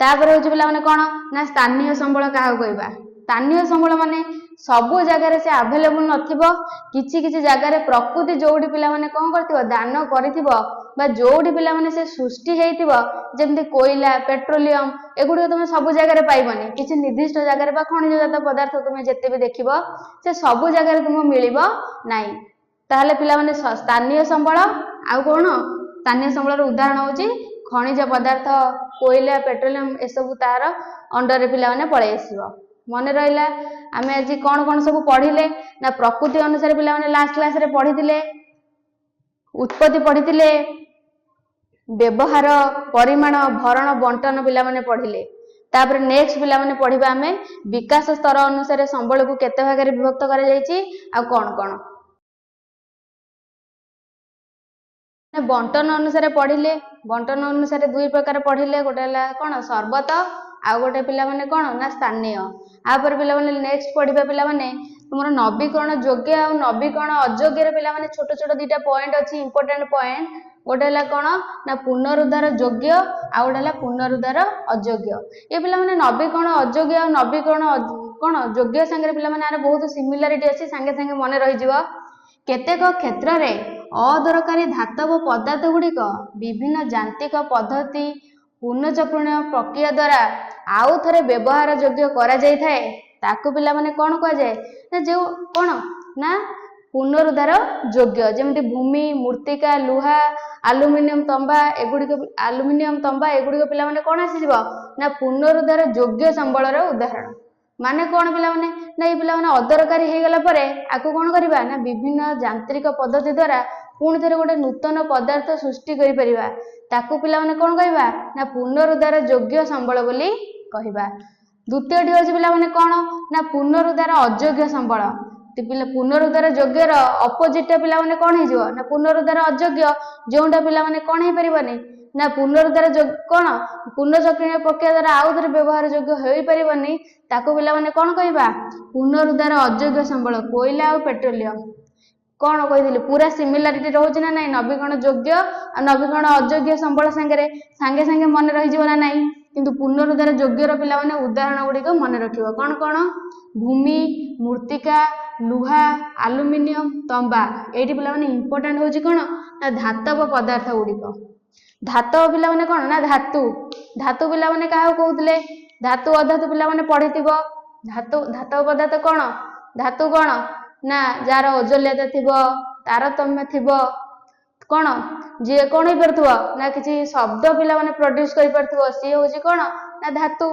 ତାପରେ ହଉଛି ପିଲାମାନେ କ'ଣ ନା, ସ୍ଥାନୀୟ ସମ୍ବଳ କାହାକୁ କହିବା? ସ୍ଥାନୀୟ ସମ୍ବଳ ମାନେ ସବୁ ଜାଗାରେ ସେ ଆଭେଲେବୁଲ ନଥିବ। କିଛି କିଛି ଜାଗାରେ ପ୍ରକୃତି ଯୋଉଠି ପିଲାମାନେ କ'ଣ କରିଥିବ, ଦାନ କରିଥିବ ବା ଯୋଉଠି ପିଲାମାନେ ସେ ସୃଷ୍ଟି ହେଇଥିବ, ଯେମିତି କୋଇଲା, ପେଟ୍ରୋଲିୟମ, ଏଗୁଡ଼ିକ ତମେ ସବୁ ଜାଗାରେ ପାଇବନି, କିଛି ନିର୍ଦ୍ଦିଷ୍ଟ ଜାଗାରେ। ବା ଖଣିଜ ଜାତ ପଦାର୍ଥ ତୁମେ ଯେତେ ବି ଦେଖିବ, ସେ ସବୁ ଜାଗାରେ ତୁମକୁ ମିଳିବ ନାହିଁ। ତାହେଲେ ପିଲାମାନେ ସ୍ଥାନୀୟ ସମ୍ବଳ ଆଉ କ'ଣ? ସ୍ଥାନୀୟ ସମ୍ବଳର ଉଦାହରଣ ହଉଛି ଖଣିଜ ପଦାର୍ଥ, କୋଇଲା, ପେଟ୍ରୋଲିୟମ, ଏସବୁ ତାର ଅଣ୍ଡରରେ ପିଲାମାନେ ପଳେଇ ଆସିବ। ମନେ ରହିଲା? ଆମେ ଆଜି କ'ଣ କ'ଣ ସବୁ ପଢିଲେ ନା, ପ୍ରକୃତି ଅନୁସାରେ ପିଲାମାନେ ଲାଷ୍ଟ କ୍ଲାସରେ ପଢିଥିଲେ, ଉତ୍ପତ୍ତି ପଢିଥିଲେ, ବ୍ୟବହାର, ପରିମାଣ, ଭରଣ, ବଣ୍ଟନ ପିଲାମାନେ ପଢିଲେ। ତାପରେ ନେକ୍ସଟ ପିଲାମାନେ ପଢିବା ଆମେ ବିକାଶ ସ୍ତର ଅନୁସାରେ ସମ୍ବଳକୁ କେତେ ଭାଗରେ ବିଭକ୍ତ କରାଯାଇଛି ଆଉ କ'ଣ କ'ଣ। ବଣ୍ଟନ ଅନୁସାରେ ପଢିଲେ। ବଣ୍ଟନ ଅନୁସାରେ ଦୁଇ ପ୍ରକାର ପଢିଲେ। ଗୋଟେ ହେଲା କ'ଣ, ସର୍ବତ, ଆଉ ଗୋଟେ ପିଲାମାନେ କ'ଣ ନା, ସ୍ଥାନୀୟ। ତାପରେ ପିଲାମାନେ ନେକ୍ସଟ ପଢିବା ପିଲାମାନେ ତୁମର ନବୀକରଣ ଯୋଗ୍ୟ ଆଉ ନବୀକରଣ ଅଯୋଗ୍ୟର ପିଲାମାନେ ଛୋଟ ଛୋଟ ଦିଟା ପଏଣ୍ଟ ଅଛି, ଇମ୍ପୋର୍ଟାଣ୍ଟ ପଏଣ୍ଟ। ଗୋଟେ ହେଲା କ'ଣ ନା, ପୁନରୁଦ୍ଧାର ଯୋଗ୍ୟ, ଆଉ ଗୋଟେ ହେଲା ପୁନରୁଦ୍ଧାର ଅଯୋଗ୍ୟ। ଏ ପିଲାମାନେ ନବୀକରଣ ଅଯୋଗ୍ୟ ଆଉ ନବୀକରଣ କ'ଣ ଯୋଗ୍ୟ ସାଙ୍ଗରେ ପିଲାମାନେ ଆର ବହୁତ ସିମିଲାରିଟି ଅଛି, ସାଙ୍ଗେ ସାଙ୍ଗେ ମନେ ରହିଯିବ। କେତେକ କ୍ଷେତ୍ରରେ ଅଦରକାରୀ ଧାତବ ପଦାର୍ଥ ଗୁଡ଼ିକ ବିଭିନ୍ନ ଯାନ୍ତ୍ରିକ ପଦ୍ଧତି, ପୁନଃଚକ୍ରଣ ପ୍ରକ୍ରିୟା ଦ୍ୱାରା ଆଉ ଥରେ ବ୍ୟବହାର ଯୋଗ୍ୟ କରାଯାଇଥାଏ। ତାକୁ ପିଲାମାନେ କ'ଣ କୁହାଯାଏ ନା, ଯେଉଁ କ'ଣ ନା, ପୁନରୁଦ୍ଧାର ଯୋଗ୍ୟ। ଯେମିତି ଭୂମି, ମୃତ୍ତିକା, ଲୁହା, ଆଲୁମିନିୟମ, ତମ୍ବା, ଏଗୁଡ଼ିକ, ଆଲୁମିନିୟମ, ତମ୍ବା, ଏଗୁଡ଼ିକ ପିଲାମାନେ କ'ଣ ଆସିଯିବ ନା, ପୁନରୁଦ୍ଧାର ଯୋଗ୍ୟ ସମ୍ବଳର ଉଦାହରଣ। ମାନେ କ'ଣ ପିଲାମାନେ ନା, ଏଇ ପିଲାମାନେ ଅଦରକାରୀ ହେଇଗଲା ପରେ ଆକୁ କ'ଣ କରିବା ନା, ବିଭିନ୍ନ ଯାନ୍ତ୍ରିକ ପଦ୍ଧତି ଦ୍ୱାରା ପୁଣି ଥରେ ଗୋଟେ ନୂତନ ପଦାର୍ଥ ସୃଷ୍ଟି କରିପାରିବା। ତାକୁ ପିଲାମାନେ କ'ଣ କହିବା ନା, ପୁନରୁଦ୍ଧାର ଯୋଗ୍ୟ ସମ୍ବଳ ବୋଲି କହିବା। ଦ୍ୱିତୀୟଟି ହେଉଛି ପିଲାମାନେ କ'ଣ ନା, ପୁନରୁଦ୍ଧାର ଅଯୋଗ୍ୟ ସମ୍ବଳ। ପୁନରୁଦ୍ଧାର ଯୋଗ୍ୟର ଅପୋଜିଟଟା ପିଲାମାନେ କ'ଣ ହେଇଯିବ ନା, ପୁନରୁଦ୍ଧାର ଅଯୋଗ୍ୟ। ଯେଉଁଟା ପିଲାମାନେ କ'ଣ ହେଇପାରିବନି ନା, ପୁନରୁଦ୍ଧାର କ'ଣ ପୁନଃଚକ୍ରୀୟ ପ୍ରକ୍ରିୟା ଦ୍ୱାରା ଆଉ ଥରେ ବ୍ୟବହାର ଯୋଗ୍ୟ ହୋଇପାରିବନି, ତାକୁ ପିଲାମାନେ କ'ଣ କହିବା? ପୁନରୁଦ୍ଧାର ଅଯୋଗ୍ୟ ସମ୍ବଳ, କୋଇଲା ଆଉ ପେଟ୍ରୋଲିୟମ। କ'ଣ କହିଥିଲି? ପୁରା ସିମିଲାରିଟି ରହୁଛି ନା ନାଇଁ ନବୀକରଣ ଯୋଗ୍ୟ ଆଉ ନବୀକରଣ ଅଯୋଗ୍ୟ ସମ୍ବଳ ସାଙ୍ଗରେ? ସାଙ୍ଗେ ସାଙ୍ଗେ ମନେ ରହିଯିବ ନା ନାଇଁ? କିନ୍ତୁ ପୁନରୁଦ୍ଧାର ଯୋଗ୍ୟର ପିଲାମାନେ ଉଦାହରଣ ଗୁଡ଼ିକ ମନେ ରଖିବ। କ'ଣ କ'ଣ? ଭୂମି, ମୃତ୍ତିକା, ଲୁହା, ଆଲୁମିନିୟମ, ତମ୍ବା। ଏଇଠି ପିଲାମାନେ ଇମ୍ପୋର୍ଟାଣ୍ଟ ହେଉଛି କ'ଣ ନା ଧାତବ ପଦାର୍ଥ ଗୁଡ଼ିକ। ଧାତବ ପିଲାମାନେ କ'ଣ ନା ଧାତୁ। ଧାତୁ ପିଲାମାନେ କାହାକୁ କହୁଥିଲେ? ଧାତୁ, ଅଧାତୁ ପିଲାମାନେ ପଢିଥିବ। ଧାତୁ, ଧାତବ ପଦାର୍ଥ କ'ଣ? ଧାତୁ କ'ଣ ନା ଯାହାର ଔଜ୍ଜ୍ୱଲ୍ୟତା ଥିବ, ତାରତମ୍ୟ ଥିବ, କ'ଣ ଯିଏ କ'ଣ ହେଇପାରୁଥିବ ନା କିଛି ଶବ୍ଦ ପିଲାମାନେ ପ୍ରଡ୍ୟୁସ କରିପାରୁଥିବ, ସିଏ ହଉଛି କ'ଣ ନା ଧାତୁ।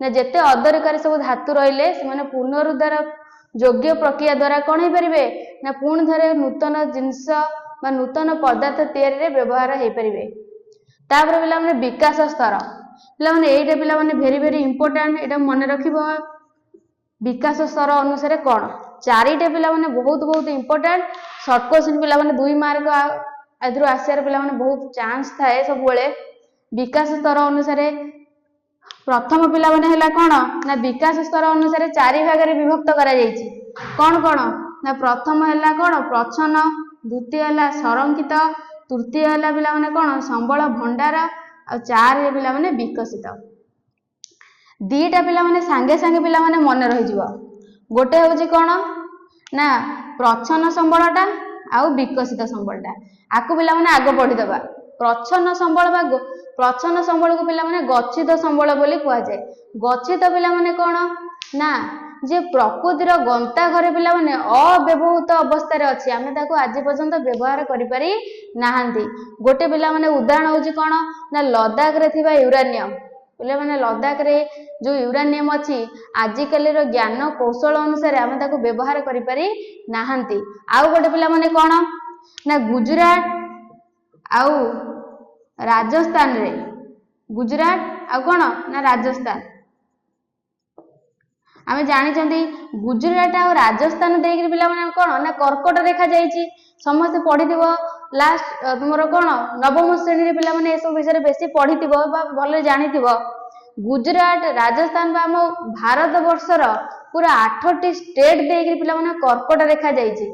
ନା ଯେତେ ଅଦରକାରୀ ସବୁ ଧାତୁ ରହିଲେ, ସେମାନେ ପୁନରୁଦ୍ଧାର ଯୋଗ୍ୟ ପ୍ରକ୍ରିୟା ଦ୍ୱାରା କ'ଣ ହେଇପାରିବେ ନା ପୁଣି ଥରେ ନୂତନ ଜିନିଷ ବା ନୂତନ ପଦାର୍ଥ ତିଆରିରେ ବ୍ୟବହାର ହେଇପାରିବେ। ତାପରେ ପିଲାମାନେ, ବିକାଶ ସ୍ତର। ପିଲାମାନେ, ଏଇଟା ପିଲାମାନେ ଭେରି ଭେରି ଇମ୍ପୋର୍ଟାଣ୍ଟ, ଏଇଟା ମନେ ରଖିବ। ବିକାଶ ସ୍ତର ଅନୁସାରେ କ'ଣ? ଚାରିଟା ପିଲାମାନେ ବହୁତ ବହୁତ ଇମ୍ପୋର୍ଟାଣ୍ଟ ସର୍ଟ କ୍ୱେଶ୍ଚିନ୍। ପିଲାମାନେ, 2 ମାର୍କ ଏଥିରୁ ଆସିବାର ପିଲାମାନେ ବହୁତ ଚାନ୍ସ ଥାଏ ସବୁବେଳେ। ବିକାଶ ସ୍ତର ଅନୁସାରେ ପ୍ରଥମ ପିଲାମାନେ ହେଲା କ'ଣ ନା ବିକାଶ ସ୍ତର ଅନୁସାରେ ଚାରି ଭାଗରେ ବିଭକ୍ତ କରାଯାଇଛି। କ'ଣ କ'ଣ ନା ପ୍ରଥମ ହେଲା କ'ଣ ପ୍ରଚ୍ଛନ୍ନ, ଦ୍ୱିତୀୟ ହେଲା ସଂରକ୍ଷିତ, ତୃତୀୟ ହେଲା ପିଲାମାନେ କ'ଣ ସମ୍ବଳ ଭଣ୍ଡାର, ଆଉ ଚାରିରେ ପିଲାମାନେ ବିକଶିତ। ଦିଟା ପିଲାମାନେ ସାଙ୍ଗେ ସାଙ୍ଗେ ପିଲାମାନେ ମନେ ରହିଯିବ। ଗୋଟେ ହେଉଛି କ'ଣ ନା ପ୍ରଚ୍ଛନ୍ନ ସମ୍ବଳଟା ଆଉ ବିକଶିତ ସମ୍ବଳଟା। ଆକୁ ପିଲାମାନେ ଆଗ ପଢିଦେବା। ପ୍ରଚ୍ଛନ୍ନ ସମ୍ବଳ ବା ପ୍ରଚ୍ଛନ୍ନ ସମ୍ବଳକୁ ପିଲାମାନେ ଗଚ୍ଛିତ ସମ୍ବଳ ବୋଲି କୁହାଯାଏ। ଗଚ୍ଛିତ ପିଲାମାନେ କ'ଣ ନା ଯେ ପ୍ରକୃତିର ଗନ୍ତା ଘରେ ପିଲାମାନେ ଅବ୍ୟବହୃତ ଅବସ୍ଥାରେ ଅଛି, ଆମେ ତାକୁ ଆଜି ପର୍ଯ୍ୟନ୍ତ ବ୍ୟବହାର କରିପାରି ନାହାନ୍ତି। ଗୋଟେ ପିଲାମାନେ ଉଦାହରଣ ହଉଛି କ'ଣ ନା ଲଦାଖରେ ଥିବା ୟୁରାନିୟମ। ପିଲାମାନେ, ଲଦାଖରେ ଯୋଉ ୟୁରାନିୟମ ଅଛି, ଆଜିକାଲିର ଜ୍ଞାନ କୌଶଳ ଅନୁସାରେ ଆମେ ତାକୁ ବ୍ୟବହାର କରିପାରି ନାହାନ୍ତି। ଆଉ ଗୋଟେ ପିଲାମାନେ କ'ଣ ନା ଗୁଜୁରାଟ ଆଉ ରାଜସ୍ଥାନରେ, ଗୁଜୁରାଟ ଆଉ କ'ଣ ନା ରାଜସ୍ଥାନ। ଆମେ ଜାଣିଛନ୍ତି, ଗୁଜୁରାଟ ଆଉ ରାଜସ୍ଥାନ ଦେଇକିରି ପିଲାମାନେ କ'ଣ ନା କର୍କଟ ରେଖା ଯାଇଛି। ସମସ୍ତେ ପଢିଥିବ, ଲାଷ୍ଟ ତୁମର କ'ଣ ନବମ ଶ୍ରେଣୀରେ ପିଲାମାନେ ଏସବୁ ବିଷୟରେ ବେଶୀ ପଢିଥିବ ବା ଭଲରେ ଜାଣିଥିବ। ଗୁଜୁରାଟ, ରାଜସ୍ଥାନ ବା ଆମ ଭାରତ ବର୍ଷର ପୁରା ଆଠଟି ଷ୍ଟେଟ ଦେଇକିରି ପିଲାମାନେ କର୍କଟ ରେଖା ଯାଇଛି।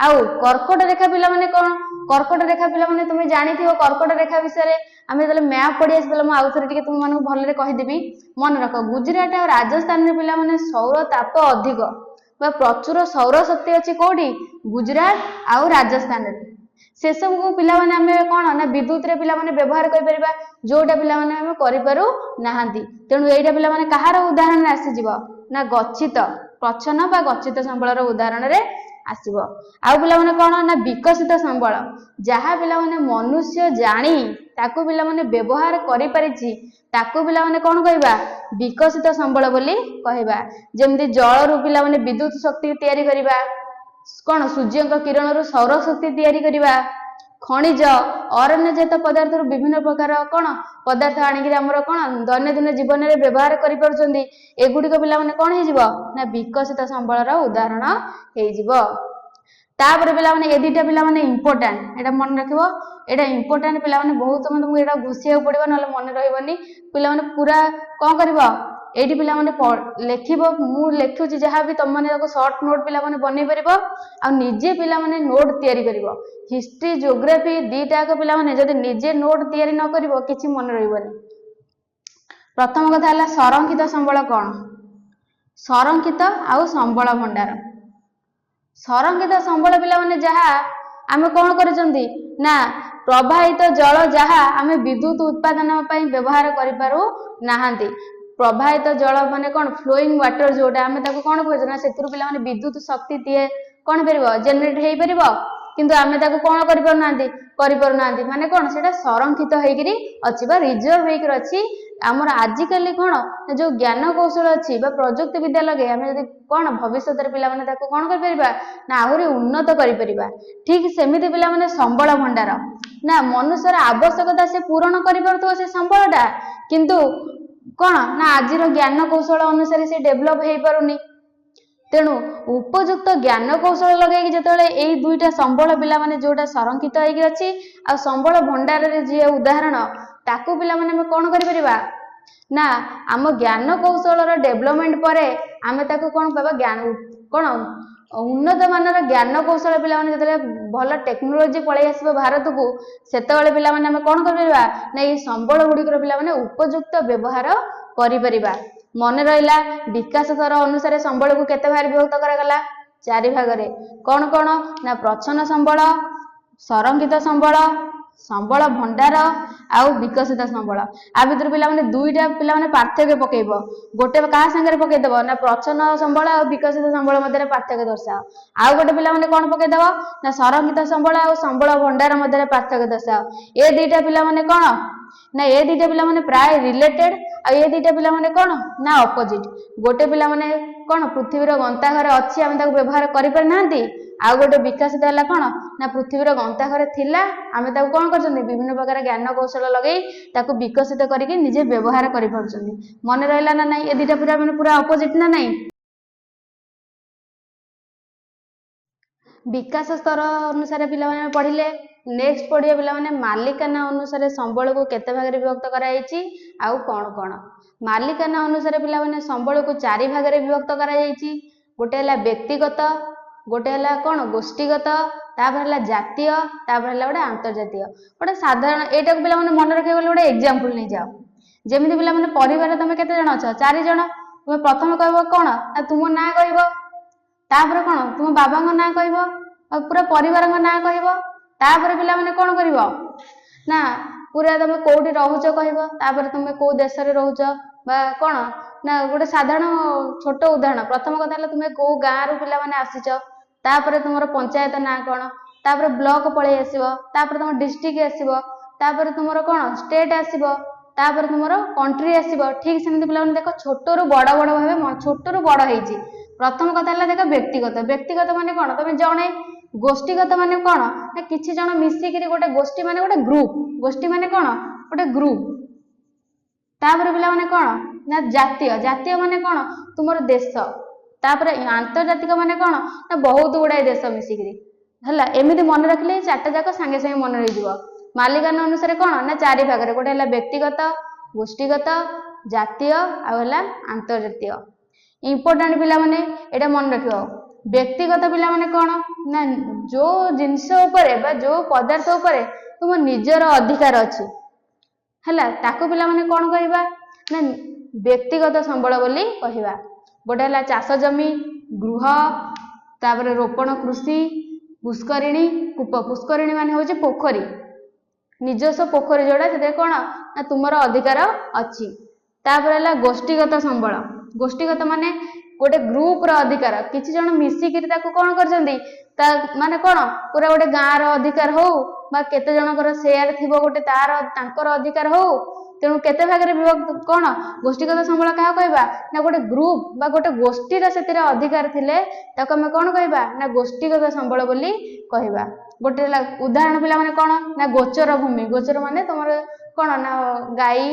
ଆଉ କର୍କଟ ରେଖା ପିଲାମାନେ କ'ଣ? କର୍କଟ ରେଖା ପିଲାମାନେ ତୁମେ ଜାଣିଥିବ। କର୍କଟ ରେଖା ବିଷୟରେ ଆମେ ଯେତେବେଳେ ମ୍ୟାପ୍ ପଢି ଆସିଥିଲା, ମୁଁ ଆଉଥରେ ଟିକେ ତୁମମାନଙ୍କୁ ଭଲରେ କହିଦେବି। ମନେ ରଖ, ଗୁଜୁରାଟ ଆଉ ରାଜସ୍ଥାନରେ ପିଲାମାନେ ସୌର ତାପ ଅଧିକ ବା ପ୍ରଚୁର ସୌର ଶକ୍ତି ଅଛି। କୋଉଠି? ଗୁଜୁରାଟ ଆଉ ରାଜସ୍ଥାନରେ। ସେସବୁକୁ ପିଲାମାନେ ଆମେ କ'ଣ ନା ବିଦ୍ୟୁତରେ ପିଲାମାନେ ବ୍ୟବହାର କରିପାରିବା, ଯୋଉଟା ପିଲାମାନେ ଆମେ କରିପାରୁ ନାହାନ୍ତି। ତେଣୁ ଏଇଟା ପିଲାମାନେ କାହାର ଉଦାହରଣରେ ଆସିଯିବ ନା ଗଚ୍ଛିତ, ପ୍ରଚ୍ଛନ୍ନ ବା ଗଚ୍ଛିତ ସମ୍ବଳର ଉଦାହରଣରେ ଆସିବ। ଆଉ ପିଲାମାନେ କ'ଣ ନା ବିକଶିତ ସମ୍ବଳ, ଯାହା ପିଲାମାନେ ମନୁଷ୍ୟ ଜାଣି ତାକୁ ପିଲାମାନେ ବ୍ୟବହାର କରିପାରିଛି, ତାକୁ ପିଲାମାନେ କ'ଣ କହିବା? ବିକଶିତ ସମ୍ବଳ ବୋଲି କହିବା। ଯେମିତି ଜଳରୁ ପିଲାମାନେ ବିଦ୍ୟୁତ ଶକ୍ତି ତିଆରି କରିବା, କ'ଣ ସୂର୍ଯ୍ୟଙ୍କ କିରଣରୁ ସୌର ଶକ୍ତି ତିଆରି କରିବା, ଖଣିଜ ଅରଣ୍ୟଜାତ ପଦାର୍ଥରୁ ବିଭିନ୍ନ ପ୍ରକାର କ'ଣ ପଦାର୍ଥ ଆଣିକିରି ଆମର କ'ଣ ଦୈନନ୍ଦିନ ଜୀବନରେ ବ୍ୟବହାର କରିପାରୁଛନ୍ତି, ଏଗୁଡ଼ିକ ପିଲାମାନେ କ'ଣ ହେଇଯିବ ନା ବିକଶିତ ସମ୍ବଳର ଉଦାହରଣ ହେଇଯିବ। ତାପରେ ପିଲାମାନେ, ଏ ଦିଟା ପିଲାମାନେ ଇମ୍ପୋର୍ଟାଣ୍ଟ, ଏଇଟା ମନେ ରଖିବ। ଏଇଟା ଇମ୍ପୋର୍ଟାଣ୍ଟ ପିଲାମାନେ, ବହୁତ ସମୟ ତମକୁ ଏଇଟା ଘୋଷିବାକୁ ପଡିବ, ନହେଲେ ମନେ ରହିବନି। ପିଲାମାନେ, ପୁରା କ'ଣ କରିବ? ଏଇଠି ପିଲାମାନେ ଲେଖିବ। ମୁଁ ଲେଖୁଛି ଯାହା ବି, ତମମାନେ ତାକୁ ସର୍ଟ ନୋଟ ପିଲାମାନେ ବନେଇ ପାରିବ ଆଉ ନିଜେ ପିଲାମାନେ ନୋଟ ତିଆରି କରିବ। ହିଷ୍ଟ୍ରି, ଜୋଗ୍ରାଫି ଦିଟା ଯାକ ପିଲାମାନେ ଯଦି ନିଜେ ନୋଟ ତିଆରି ନ କରିବ, କିଛି ମନେ ରହିବନି। ପ୍ରଥମ କଥା ହେଲା ସଂରକ୍ଷିତ ସମ୍ବଳ କ'ଣ? ସଂରକ୍ଷିତ ଆଉ ସମ୍ବଳ ଭଣ୍ଡାର। ସଂରକ୍ଷିତ ସମ୍ବଳ ପିଲାମାନେ, ଯାହା ଆମେ କ'ଣ କରୁଛନ୍ତି ନା ପ୍ରବାହିତ ଜଳ, ଯାହା ଆମେ ବିଦ୍ୟୁତ ଉତ୍ପାଦନ ପାଇଁ ବ୍ୟବହାର କରିପାରୁ ନାହାନ୍ତି। ପ୍ରବାହିତ ଜଳ ମାନେ କ'ଣ? ଫ୍ଲୋଇଂ ୱାଟର ଯୋଉଟା, ଆମେ ତାକୁ କ'ଣ କହୁଛେ ନା ସେଥିରୁ ପିଲାମାନେ ବିଦ୍ୟୁତ ଶକ୍ତି ତିଏ କ'ଣ ହେଇପାରିବ? ଜେନେରେଟ ହେଇପାରିବ। କିନ୍ତୁ ଆମେ ତାକୁ କ'ଣ କରିପାରୁନାହାନ୍ତି? କରିପାରୁନାହାନ୍ତି ମାନେ କ'ଣ? ସେଟା ସଂରକ୍ଷିତ ହେଇକିରି ଅଛି ବା ରିଜର୍ଭ ହେଇକିରି ଅଛି। ଆମର ଆଜିକାଲି କ'ଣ ନା ଯୋଉ ଜ୍ଞାନ କୌଶଳ ଅଛି ବା ପ୍ରଯୁକ୍ତି ବିଦ୍ୟା ଲଗେଇ ଆମେ ଯଦି କ'ଣ ଭବିଷ୍ୟତରେ ପିଲାମାନେ ତାକୁ କ'ଣ କରିପାରିବା ନା ଆହୁରି ଉନ୍ନତ କରିପାରିବା। ଠିକ ସେମିତି ପିଲାମାନେ, ସମ୍ବଳ ଭଣ୍ଡାର ନା ମନୁଷ୍ୟର ଆବଶ୍ୟକତା ସେ ପୂରଣ କରିପାରୁଥିବ ସେ ସମ୍ବଳଟା, କିନ୍ତୁ କ'ଣ ନା ଆଜିର ଜ୍ଞାନ କୌଶଳ ଅନୁସାରେ ସେ ଡେଭଲପ ହେଇପାରୁନି। ତେଣୁ ଉପଯୁକ୍ତ ଜ୍ଞାନ କୌଶଳ ଲଗେଇକି ଯେତେବେଳେ ଏଇ ଦୁଇଟା ସମ୍ବଳ ପିଲାମାନେ, ଯୋଉଟା ସଂରକ୍ଷିତ ହେଇକି ଅଛି ଆଉ ସମ୍ବଳ ଭଣ୍ଡାରରେ ଯିଏ ଉଦାହରଣ, ତାକୁ ପିଲାମାନେ ଆମେ କ'ଣ କରିପାରିବା ନା ଆମ ଜ୍ଞାନ କୌଶଳର ଡେଭଲପମେଣ୍ଟ ପରେ ଆମେ ତାକୁ କ'ଣ ପାଇବା? ଜ୍ଞାନ କ'ଣ ଉନ୍ନତ ମାନର ଜ୍ଞାନ କୌଶଳ ପିଲାମାନେ, ଯେତେବେଳେ ଭଲ ଟେକ୍ନୋଲୋଜି ପଳେଇ ଆସିବ ଭାରତକୁ, ସେତେବେଳେ ପିଲାମାନେ ଆମେ କଣ କରିପାରିବା ନା ଏଇ ସମ୍ବଳ ଗୁଡ଼ିକର ପିଲାମାନେ ଉପଯୁକ୍ତ ବ୍ୟବହାର କରିପାରିବା। ମନେ ରହିଲା? ବିକାଶ ସ୍ତର ଅନୁସାରେ ସମ୍ବଳକୁ କେତେ ଭାଗରେ ବିଭକ୍ତ କରାଗଲା? ଚାରି ଭାଗରେ। କଣ କଣ ନା ପ୍ରଚ୍ଛନ୍ନ ସମ୍ବଳ, ସଂରକ୍ଷିତ ସମ୍ବଳ, ସମ୍ବଳ ଭଣ୍ଡାର ଆଉ ବିକଶିତ ସମ୍ବଳ। ଆ ଭିତରୁ ପିଲାମାନେ ଦୁଇଟା ପିଲାମାନେ ପାର୍ଥକ୍ୟ ପକେଇବ। ଗୋଟେ କାହା ସାଙ୍ଗରେ ପକେଇଦବ ନା ପ୍ରଚ୍ଛନ୍ନ ସମ୍ବଳ ଆଉ ବିକଶିତ ସମ୍ବଳ ମଧ୍ୟରେ ପାର୍ଥକ୍ୟ ଦର୍ଶାଅ। ଆଉ ଗୋଟେ ପିଲାମାନେ କଣ ପକେଇଦବ ନା ସଂରକ୍ଷିତ ସମ୍ବଳ ଆଉ ସମ୍ବଳ ଭଣ୍ଡାର ମଧ୍ୟରେ ପାର୍ଥକ୍ୟ ଦର୍ଶାଅ। ଏ ଦିଟା ପିଲାମାନେ କଣ ନା ଏ ଦିଟା ପିଲାମାନେ ପ୍ରାୟ ରିଲେଟେଡ, ଆଉ ଏ ଦିଟା ପିଲାମାନେ କଣ ନା ଅପୋଜିଟ। ଗୋଟେ ପିଲାମାନେ କଣ ପୃଥିବୀର ଗନ୍ତାଘରେ ଅଛି, ଆମେ ତାକୁ ବ୍ୟବହାର କରିପାରିନାହାନ୍ତି। ଆଉ ଗୋଟେ ବିକଶିତ ହେଲା କଣ ନା ପୃଥିବୀର ଗନ୍ତାଘରେ ଥିଲା, ଆମେ ତାକୁ କଣ କରୁଛନ୍ତି? ବିଭିନ୍ନ ପ୍ରକାର ଜ୍ଞାନ କୌଶଳ ଲଗେଇ ତାକୁ ବିକଶିତ କରିକି ନିଜେ ବ୍ୟବହାର କରିପାରୁଛନ୍ତି। ମନେ ରହିଲା ନା ନାଇଁ? ଏ ଦିଟା ପୁରା ମାନେ ପୁରା ଅପୋଜିଟ ନା ନାଇଁ? ବିକାଶ ସ୍ତର ଅନୁସାରେ ପିଲାମାନେ ପଢିଲେ। ନେକ୍ସଟ ପଢିବା ପିଲାମାନେ, ମାଲିକାନା ଅନୁସାରେ ସମ୍ବଳକୁ କେତେ ଭାଗରେ ବିଭକ୍ତ କରାଯାଇଛି ଆଉ କଣ କଣ? ମାଲିକାନା ଅନୁସାରେ ପିଲାମାନେ ସମ୍ବଳକୁ ଚାରି ଭାଗରେ ବିଭକ୍ତ କରାଯାଇଛି। ଗୋଟେ ହେଲା ବ୍ୟକ୍ତିଗତ, ଗୋଟେ ହେଲା କଣ ଗୋଷ୍ଠୀଗତ, ତାପରେ ହେଲା ଜାତୀୟ, ତାପରେ ହେଲା ଗୋଟେ ଆନ୍ତର୍ଜାତୀୟ। ଗୋଟେ ସାଧାରଣ ଏଇଟାକୁ ପିଲାମାନେ ମନେ ରଖିବାକୁ ଗଲେ ଗୋଟେ ଏକ୍ଜାମ୍ପଲ ନେଇଯାଅ। ଯେମିତି ପିଲାମାନେ ପରିବାରରେ ତମେ କେତେ ଜଣ ଅଛ? ଚାରି ଜଣ। ତୁମେ ପ୍ରଥମେ କହିବ କଣ ନା ତୁମ ନାଁ କହିବ, ତାପରେ କଣ ତୁମ ବାବାଙ୍କ ନାଁ କହିବ ଆଉ ପୁରା ପରିବାରଙ୍କ ନାଁ କହିବ। ତାପରେ ପିଲାମାନେ କଣ କରିବ ନା ପୁରା ତମେ କୋଉଠି ରହୁଛ କହିବ, ତାପରେ ତମେ କୋଉ ଦେଶରେ ରହୁଛ ବା କଣ ନା ଗୋଟେ ସାଧାରଣ ଛୋଟ ଉଦାହରଣ। ପ୍ରଥମ କଥା ହେଲା ତୁମେ କୋଉ ଗାଁରୁ ପିଲାମାନେ ଆସିଛ, ତାପରେ ତୁମର ପଞ୍ଚାୟତ ନାଁ କଣ, ତାପରେ ବ୍ଲକ ପଳେଇ ଆସିବ, ତାପରେ ତମ ଡିଷ୍ଟ୍ରିକ୍ଟ ଆସିବ, ତାପରେ ତୁମର କଣ ଷ୍ଟେଟ ଆସିବ, ତାପରେ ତୁମର କଣ୍ଟ୍ରି ଆସିବ। ଠିକ ସେମିତି ପିଲାମାନେ ଦେଖ, ଛୋଟରୁ ବଡ ବଡ ଭାବେ ଛୋଟରୁ ବଡ ହେଇଛି। ପ୍ରଥମ କଥା ହେଲା ଦେଖ ବ୍ୟକ୍ତିଗତ। ବ୍ୟକ୍ତିଗତ ମାନେ କଣ? ତମେ ଜଣେ। ଗୋଷ୍ଠୀଗତ ମାନେ କଣ ନା କିଛି ଜଣ ମିଶିକିରି ଗୋଟେ ଗୋଷ୍ଠୀ ମାନେ ଗୋଟେ ଗ୍ରୁପ। ଗୋଷ୍ଠୀ ମାନେ କଣ? ଗୋଟେ ଗ୍ରୁପ। ତାପରେ ପିଲାମାନେ କଣ ନା ଜାତୀୟ। ଜାତୀୟ ମାନେ କଣ? ତୁମର ଦେଶ। ତାପରେ ଆନ୍ତର୍ଜାତିକ ମାନେ କଣ ନା ବହୁତ ଗୁଡାଏ ଦେଶ ମିଶିକିରି ହେଲା। ଏମିତି ମନେ ରଖିଲେ ଚାରିଟା ଯାକ ସାଙ୍ଗେ ସାଙ୍ଗେ ମନେ ରହିଯିବ। ମାଲିକାନା ଅନୁସାରେ କଣ ନା ଚାରି ଭାଗରେ, ଗୋଟେ ହେଲା ବ୍ୟକ୍ତିଗତ, ଗୋଷ୍ଠୀଗତ, ଜାତୀୟ ଆଉ ହେଲା ଆନ୍ତର୍ଜାତୀୟ। ଇମ୍ପୋର୍ଟାଣ୍ଟ ପିଲାମାନେ, ଏଇଟା ମନେ ରଖିବ। ବ୍ୟକ୍ତିଗତ ପିଲାମାନେ କଣ ନା ଯୋଉ ଜିନିଷ ଉପରେ ବା ଯୋଉ ପଦାର୍ଥ ଉପରେ ତୁମ ନିଜର ଅଧିକାର ଅଛି ହେଲା, ତାକୁ ପିଲାମାନେ କଣ କହିବା ନା ବ୍ୟକ୍ତିଗତ ସମ୍ବଳ ବୋଲି କହିବା। ଗୋଟେ ହେଲା ଚାଷ ଜମି, ଗୃହ, ତାପରେ ରୋପଣ କୃଷି, ପୁଷ୍କରିଣୀ, କୂପ। ପୁଷ୍କରିଣୀ ମାନେ ହଉଛି ପୋଖରୀ, ନିଜସ୍ୱ ପୋଖରୀ ଯୋଉଟା, ସେଥିରେ କଣ ନା ତୁମର ଅଧିକାର ଅଛି। ତାପରେ ହେଲା ଗୋଷ୍ଠୀଗତ ସମ୍ବଳ। ଗୋଷ୍ଠୀଗତ ମାନେ ଗୋଟେ ଗ୍ରୁପ ର ଅଧିକାର। କିଛି ଜଣ ମିଶିକିରି ତାକୁ କଣ କରିଛନ୍ତି, ତା ମାନେ କଣ ପୁରା ଗୋଟେ ଗାଁର ଅଧିକାର ହଉ ବା କେତେ ଜଣଙ୍କର ସେୟାର ଥିବ ଗୋଟେ ତାର ତାଙ୍କର ଅଧିକାର ହଉ। ତେଣୁ କେତେ ଭାଗରେ ବିଭକ୍ତ କଣ ଗୋଷ୍ଠୀଗତ ସମ୍ବଳ କାହା କହିବା ନା ଗୋଟେ ଗ୍ରୁପ ବା ଗୋଟେ ଗୋଷ୍ଠୀର ସେଥିରେ ଅଧିକାର ଥିଲେ ତାକୁ ଆମେ କଣ କହିବା ନା ଗୋଷ୍ଠୀଗତ ସମ୍ବଳ ବୋଲି କହିବା। ଗୋଟେ ହେଲା ଉଦାହରଣ ପିଲାମାନେ କଣ ନା ଗୋଚର ଭୂମି। ଗୋଚର ମାନେ ତମର କଣ ନା ଗାଈ,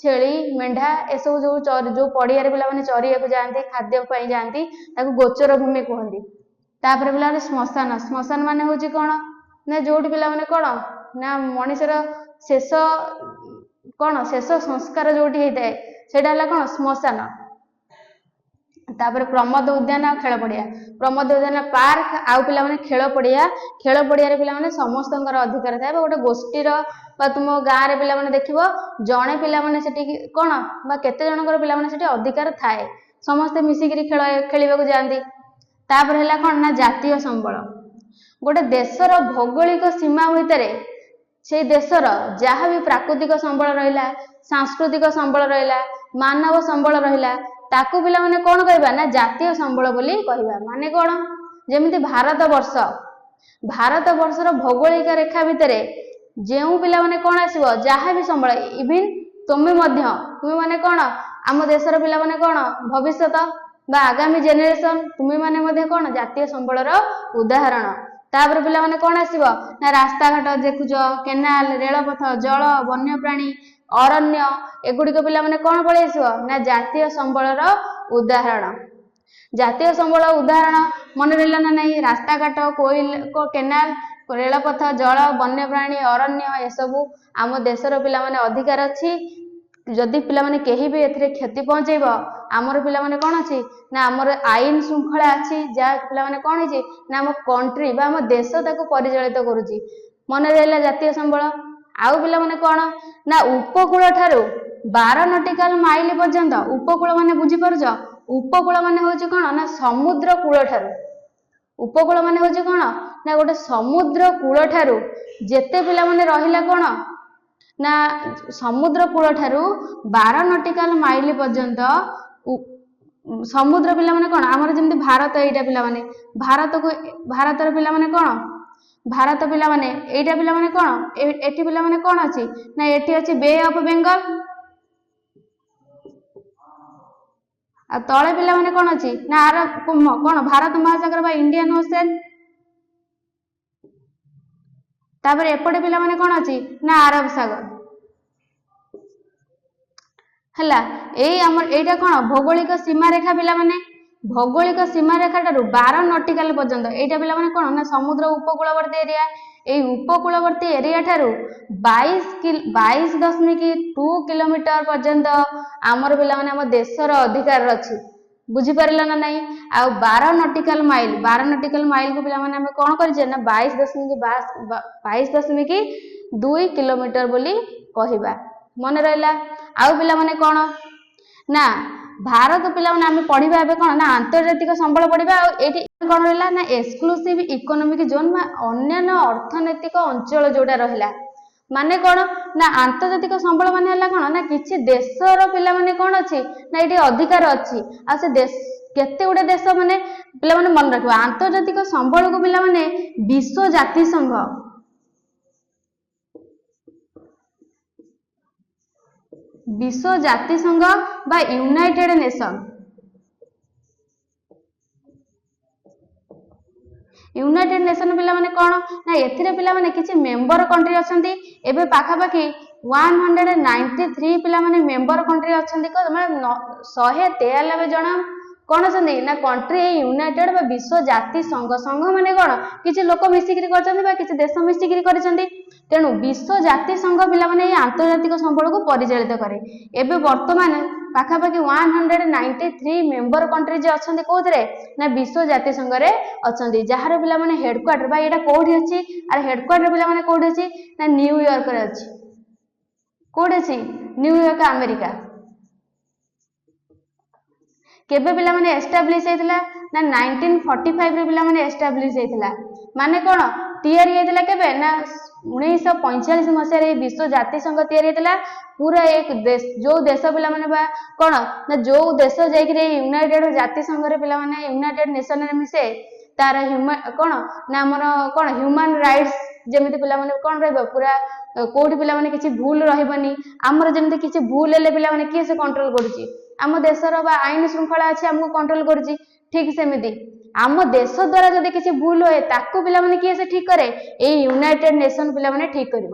ଛେଳି, ମେଣ୍ଢା ଏସବୁ ଯୋଉ ଯୋଉ ପଡିଆରେ ପିଲାମାନେ ଚରିବାକୁ ଯାଆନ୍ତି, ଖାଦ୍ୟ ପାଇଁ ଯାଆନ୍ତି, ତାକୁ ଗୋଚର ଭୂମି କୁହନ୍ତି। ତାପରେ ପିଲାମାନେ ଶ୍ମଶାନ। ଶ୍ମଶାନ ମାନେ ହଉଛି କଣ ନା ଯୋଉଠି ପିଲାମାନେ କଣ ନା ମଣିଷର ଶେଷ କଣ ଶେଷ ସଂସ୍କାର ଯୋଉଠି ହେଇଥାଏ, ସେଇଟା ହେଲା କଣ ଶ୍ମଶାନ। ତାପରେ ପ୍ରମୋଦ ଉଦ୍ୟାନ ଆଉ ଖେଳ ପଡିଆ। ପ୍ରମୋଦ ଉଦ୍ୟାନ ପାର୍କ ଆଉ ପିଲାମାନେ ଖେଳ ପଡିଆ। ଖେଳ ପଡିଆରେ ପିଲାମାନେ ସମସ୍ତଙ୍କର ଅଧିକାର ଥାଏ ବା ଗୋଟେ ଗୋଷ୍ଠୀର ବା ତୁମ ଗାଁରେ ପିଲାମାନେ ଦେଖିବ ଜଣେ ପିଲାମାନେ ସେଠିକି କଣ ବା କେତେ ଜଣଙ୍କର ପିଲାମାନେ ସେଠି ଅଧିକାର ଥାଏ, ସମସ୍ତେ ମିଶିକିରି ଖେଳ ଖେଳିବାକୁ ଯାଆନ୍ତି। ତାପରେ ହେଲା କଣ ନା ଜାତୀୟ ସମ୍ବଳ। ଗୋଟେ ଦେଶର ଭୌଗୋଳିକ ସୀମା ଭିତରେ ସେଇ ଦେଶର ଯାହା ବି ପ୍ରାକୃତିକ ସମ୍ବଳ ରହିଲା, ସାଂସ୍କୃତିକ ସମ୍ବଳ ରହିଲା, ମାନବ ସମ୍ବଳ ରହିଲା, ତାକୁ ପିଲାମାନେ କଣ କହିବା ନା ଜାତୀୟ ସମ୍ବଳ ବୋଲି କହିବା। ମାନେ କଣ? ଯେମିତି ଭାରତ ବର୍ଷ, ଭାରତ ବର୍ଷର ଭୌଗୋଳିକ ରେଖା ଭିତରେ ଯେଉଁ ପିଲାମାନେ କଣ ଆସିବ ଯାହା ବି ସମ୍ବଳ, ଇଭିନ୍ ତୁମେ ମଧ୍ୟ, ତୁମେ ମାନେ କଣ ଆମ ଦେଶର ପିଲାମାନେ କଣ ଭବିଷ୍ୟତ ବା ଆଗାମୀ ଜେନେରେସନ, ତୁମେ ମାନେ ମଧ୍ୟ କଣ ଜାତୀୟ ସମ୍ବଳର ଉଦାହରଣ। ତାପରେ ପିଲାମାନେ କଣ ଆସିବ ନା ରାସ୍ତାଘାଟ ଦେଖୁଛ, କେନାଲ, ରେଳପଥ, ଜଳ, ବନ୍ୟପ୍ରାଣୀ, ଅରଣ୍ୟ, ଏଗୁଡିକ ପିଲାମାନେ କଣ ପଳେଇ ଆସିବ ନା ଜାତୀୟ ସମ୍ବଳର ଉଦାହରଣ। ଜାତୀୟ ସମ୍ବଳ ଉଦାହରଣ ମନେ ରହିଲା ନା ନାହିଁ? ରାସ୍ତାଘାଟ, କୋଇଲ, କେନାଲ, ରେଳପଥ, ଜଳ, ବନ୍ୟପ୍ରାଣୀ, ଅରଣ୍ୟ, ଏସବୁ ଆମ ଦେଶର ପିଲାମାନେ ଅଧିକାର ଅଛି। ଯଦି ପିଲାମାନେ କେହି ବି ଏଥିରେ କ୍ଷତି ପହଞ୍ଚେଇବ, ଆମର ପିଲାମାନେ କ'ଣ ଅଛି ନା ଆମର ଆଇନ ଶୃଙ୍ଖଳା ଅଛି, ଯାହା ପିଲାମାନେ କ'ଣ ହେଇଛି ନା ଆମ କଣ୍ଟ୍ରି ବା ଆମ ଦେଶ ତାକୁ ପରିଚାଳିତ କରୁଛି। ମନେ ରହିଲା ଜାତୀୟ ସମ୍ବଳ? ଆଉ ପିଲାମାନେ କ'ଣ ନା ଉପକୂଳ ଠାରୁ 12 ନଟିକାଲ ମାଇଲ ପର୍ଯ୍ୟନ୍ତ। ଉପକୂଳ ମାନେ ବୁଝିପାରୁଛ? ଉପକୂଳ ମାନେ ହଉଛି କ'ଣ ନା ସମୁଦ୍ର କୂଳ ଠାରୁ। ଉପକୂଳ ମାନେ ହଉଛି କ'ଣ ନା ଗୋଟେ ସମୁଦ୍ର କୂଳ ଠାରୁ ଯେତେ ପିଲାମାନେ ରହିଲା କ'ଣ ନା ସମୁଦ୍ର କୂଳ ଠାରୁ 12 ନଟିକାଲ ମାଇଲ ପର୍ଯ୍ୟନ୍ତ। ସମୁଦ୍ର ପିଲାମାନେ କ'ଣ ଆମର ଯେମିତି ଭାରତ, ଏଇଟା ପିଲାମାନେ ଭାରତକୁ, ଭାରତର ପିଲାମାନେ କ'ଣ, ଭାରତ ପିଲାମାନେ ଏଇଟା ପିଲାମାନେ କ'ଣ, ଏଠି ପିଲାମାନେ କ'ଣ ଅଛି ନା ଏଠି ଅଛି ବେ ଅଫ ବେଙ୍ଗଲ। ଆଉ ତଳେ ପିଲାମାନେ କ'ଣ ଅଛି ନା ଆର କ'ଣ ଭାରତ ମହାସାଗର ବା ଇଣ୍ଡିଆନ ଓସେନ। ତାପରେ ଏପଟେ ପିଲାମାନେ କ'ଣ ଅଛି ନା ଆରବ ସାଗର। ହେଲା, ଏଇ ଆମର ଏଇଟା କ'ଣ ଭୌଗୋଳିକ ସୀମାରେଖା। ପିଲାମାନେ, ଭୌଗୋଳିକ ସୀମାରେଖା ଠାରୁ 12 ନଟିକାଲ ପର୍ଯ୍ୟନ୍ତ, ଏଇଟା ପିଲାମାନେ କ'ଣ ନା ସମୁଦ୍ର ଉପକୂଳବର୍ତ୍ତୀ ଏରିଆ। ଏଇ ଉପକୂଳବର୍ତ୍ତୀ ଏରିଆ ଠାରୁ 22.2 କିଲୋମିଟର ପର୍ଯ୍ୟନ୍ତ ଆମର ପିଲାମାନେ ଆମ ଦେଶର ଅଧିକାର ଅଛି। ବୁଝିପାରିଲ ନା ନାଇଁ? ଆଉ 12 ନଟିକାଲ ମାଇଲ, 12 ନଟିକାଲ ମାଇଲକୁ ପିଲାମାନେ ଆମେ କ'ଣ କରିଛେ ନା 22.2 କିଲୋମିଟର ବୋଲି କହିବା। ମନେ ରହିଲା? ଆଉ ପିଲାମାନେ କ'ଣ ନା ଭାରତ ପିଲାମାନେ ଆମେ ପଢିବା ଏବେ କ'ଣ ନା ଆନ୍ତର୍ଜାତିକ ସମ୍ବଳ ପଢିବା। ଆଉ ଏଇଠି କ'ଣ ରହିଲା ନା ଏକ୍ସକ୍ଲୁସିଭ ଇକୋନୋମିକ ଜୋନ୍ ବା ଅନ୍ୟାନ୍ୟ ଅର୍ଥନୈତିକ ଅଞ୍ଚଳ ଯୋଉଟା ରହିଲା। ମାନେ କ'ଣ ନା ଆନ୍ତର୍ଜାତିକ ସମ୍ବଳ ମାନେ ହେଲା କ'ଣ ନା କିଛି ଦେଶର ପିଲାମାନେ କ'ଣ ଅଛି ନା ଏଇଠି ଅଧିକାର ଅଛି। ଆଉ ସେ ଦେଶ କେତେ ଗୁଡେ ଦେଶ ମାନେ ପିଲାମାନେ ମନେ ରଖିବ, ଆନ୍ତର୍ଜାତିକ ସମ୍ବଳକୁ ପିଲାମାନେ ବିଶ୍ୱ ଜାତିସଂଘ, ବିଶ୍ୱ ଜାତିସଂଘ ବା ୟୁନାଇଟେଡ ନେସନ, ୟୁନାଇଟେଡ ନେସନ ପିଲାମାନେ କ'ଣ ନା ଏଥିରେ ପିଲାମାନେ କିଛି ମେମ୍ବର କଣ୍ଟ୍ରି ଅଛନ୍ତି। ଏବେ ପାଖାପାଖି 193 ପିଲାମାନେ ମେମ୍ବର କଣ୍ଟ୍ରି ଅଛନ୍ତି। ମାନେ 193 ଜଣ କ'ଣ ଅଛନ୍ତି ନା କଣ୍ଟ୍ରି ଏଇ ୟୁନାଇଟେଡ ବା ବିଶ୍ୱ ଜାତି ସଂଘ। ସଂଘ ମାନେ କ'ଣ? କିଛି ଲୋକ ମିଶିକିରି କରିଛନ୍ତି ବା କିଛି ଦେଶ ମିଶିକିରି କରିଛନ୍ତି। ତେଣୁ ବିଶ୍ୱ ଜାତିସଂଘ ପିଲାମାନେ ଏଇ ଆନ୍ତର୍ଜାତିକ ସମ୍ବଳକୁ ପରିଚାଳିତ କରେ। ଏବେ ବର୍ତ୍ତମାନ ପାଖାପାଖି 193 ମେମ୍ବର କଣ୍ଟ୍ରି ଯେ ଅଛନ୍ତି କୋଉଥିରେ ନା ବିଶ୍ୱ ଜାତିସଂଘରେ ଅଛନ୍ତି, ଯାହାର ପିଲାମାନେ ହେଡକ୍ୱାର୍ଟର ବା ଏଇଟା କୋଉଠି ଅଛି, ଆର ହେଡକ୍ୱାର୍ଟର ପିଲାମାନେ କୋଉଠି ଅଛି ନା ନ୍ୟୁୟର୍କରେ ଅଛି। କୋଉଠି ଅଛି? New York, America. କେବେ ପିଲାମାନେ ଏଷ୍ଟାବ୍ଲିଶ ହେଇଥିଲା ନା 1945ରେ ପିଲାମାନେ ଏଷ୍ଟାବ୍ଲିଶ ହେଇଥିଲା। ମାନେ କ'ଣ ତିଆରି ହେଇଥିଲା କେବେ ନା 1945 ମସିହାରେ ଏଇ ବିଶ୍ୱ ଜାତିସଂଘ ତିଆରି ହେଇଥିଲା। ପୁରା ଏକ ଦେଶ, ଯୋଉ ଦେଶ ପିଲାମାନେ ବା କ'ଣ ନା ଯୋଉ ଦେଶ ଯାଇକିରି ଏଇ ୟୁନାଇଟେଡ ଜାତିସଂଘରେ ପିଲାମାନେ ୟୁନାଇଟେଡ ନେସନରେ ମିଶେ, ତାର କ'ଣ ନା ଆମର କ'ଣ ହ୍ୟୁମାନ ରାଇଟ୍ସ ଯେମିତି ପିଲାମାନେ କ'ଣ ରହିବ ପୁରା, କୋଉଠି ପିଲାମାନେ କିଛି ଭୁଲ ରହିବନି। ଆମର ଯେମିତି କିଛି ଭୁଲ ହେଲେ ପିଲାମାନେ କିଏ ସେ କଣ୍ଟ୍ରୋଲ କରୁଛି? ଆମ ଦେଶର ବା ଆଇନ ଶୃଙ୍ଖଳା ଅଛି, ଆମକୁ କଣ୍ଟ୍ରୋଲ କରୁଛି। ଠିକ ସେମିତି ଆମ ଦେଶ ଦ୍ୱାରା ଯଦି କିଛି ଭୁଲ ହୁଏ, ତାକୁ ପିଲାମାନେ କିଏ ସେ ଠିକ କରେ? ଏଇ ୟୁନାଇଟେଡ ନେସନ ପିଲାମାନେ ଠିକ କରିବ।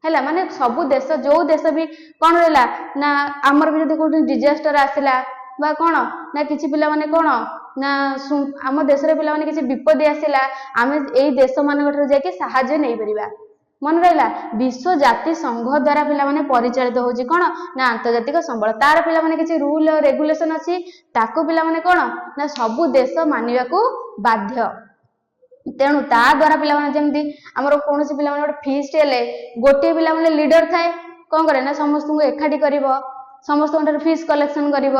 ହେଲା, ମାନେ ସବୁ ଦେଶ, ଯୋଉ ଦେଶ ବି କ'ଣ ରହିଲା ନା ଆମର ବି ଯଦି କୋଉଠି ଡିଜାଷ୍ଟର ଆସିଲା ବା କ'ଣ ନା କିଛି ପିଲାମାନେ କ'ଣ ନା ଆମ ଦେଶରେ ପିଲାମାନେ କିଛି ବିପତ୍ତି ଆସିଲା, ଆମେ ଏଇ ଦେଶ ମାନଙ୍କ ଠାରୁ ଯାଇକି ସାହାଯ୍ୟ ନେଇପାରିବା। ମନେ ରହିଲା? ବିଶ୍ୱ ଜାତି ସଂଘ ଦ୍ୱାରା ପିଲାମାନେ ପରିଚାଳିତ ହଉଛି କ'ଣ ନା ଆନ୍ତର୍ଜାତିକ ସମ୍ବଳ। ତାର ପିଲାମାନେ କିଛି ରୁଲ ଆଉ ରେଗୁଲେସନ ଅଛି, ତାକୁ ପିଲାମାନେ କ'ଣ ନା ସବୁ ଦେଶ ମାନିବାକୁ ବାଧ୍ୟ। ତେଣୁ ତା ଦ୍ୱାରା ପିଲାମାନେ ଯେମିତି ଆମର କୌଣସି ପିଲାମାନେ ଗୋଟେ ଫିଷ୍ଟ ହେଲେ ଗୋଟିଏ ପିଲାମାନେ ଲିଡର ଥାଏ, କ'ଣ କରେ ନା ସମସ୍ତଙ୍କୁ ଏକାଠି କରିବ, ସମସ୍ତଙ୍କ ଠାରୁ ଫିସ୍ କଲେକ୍ସନ କରିବ,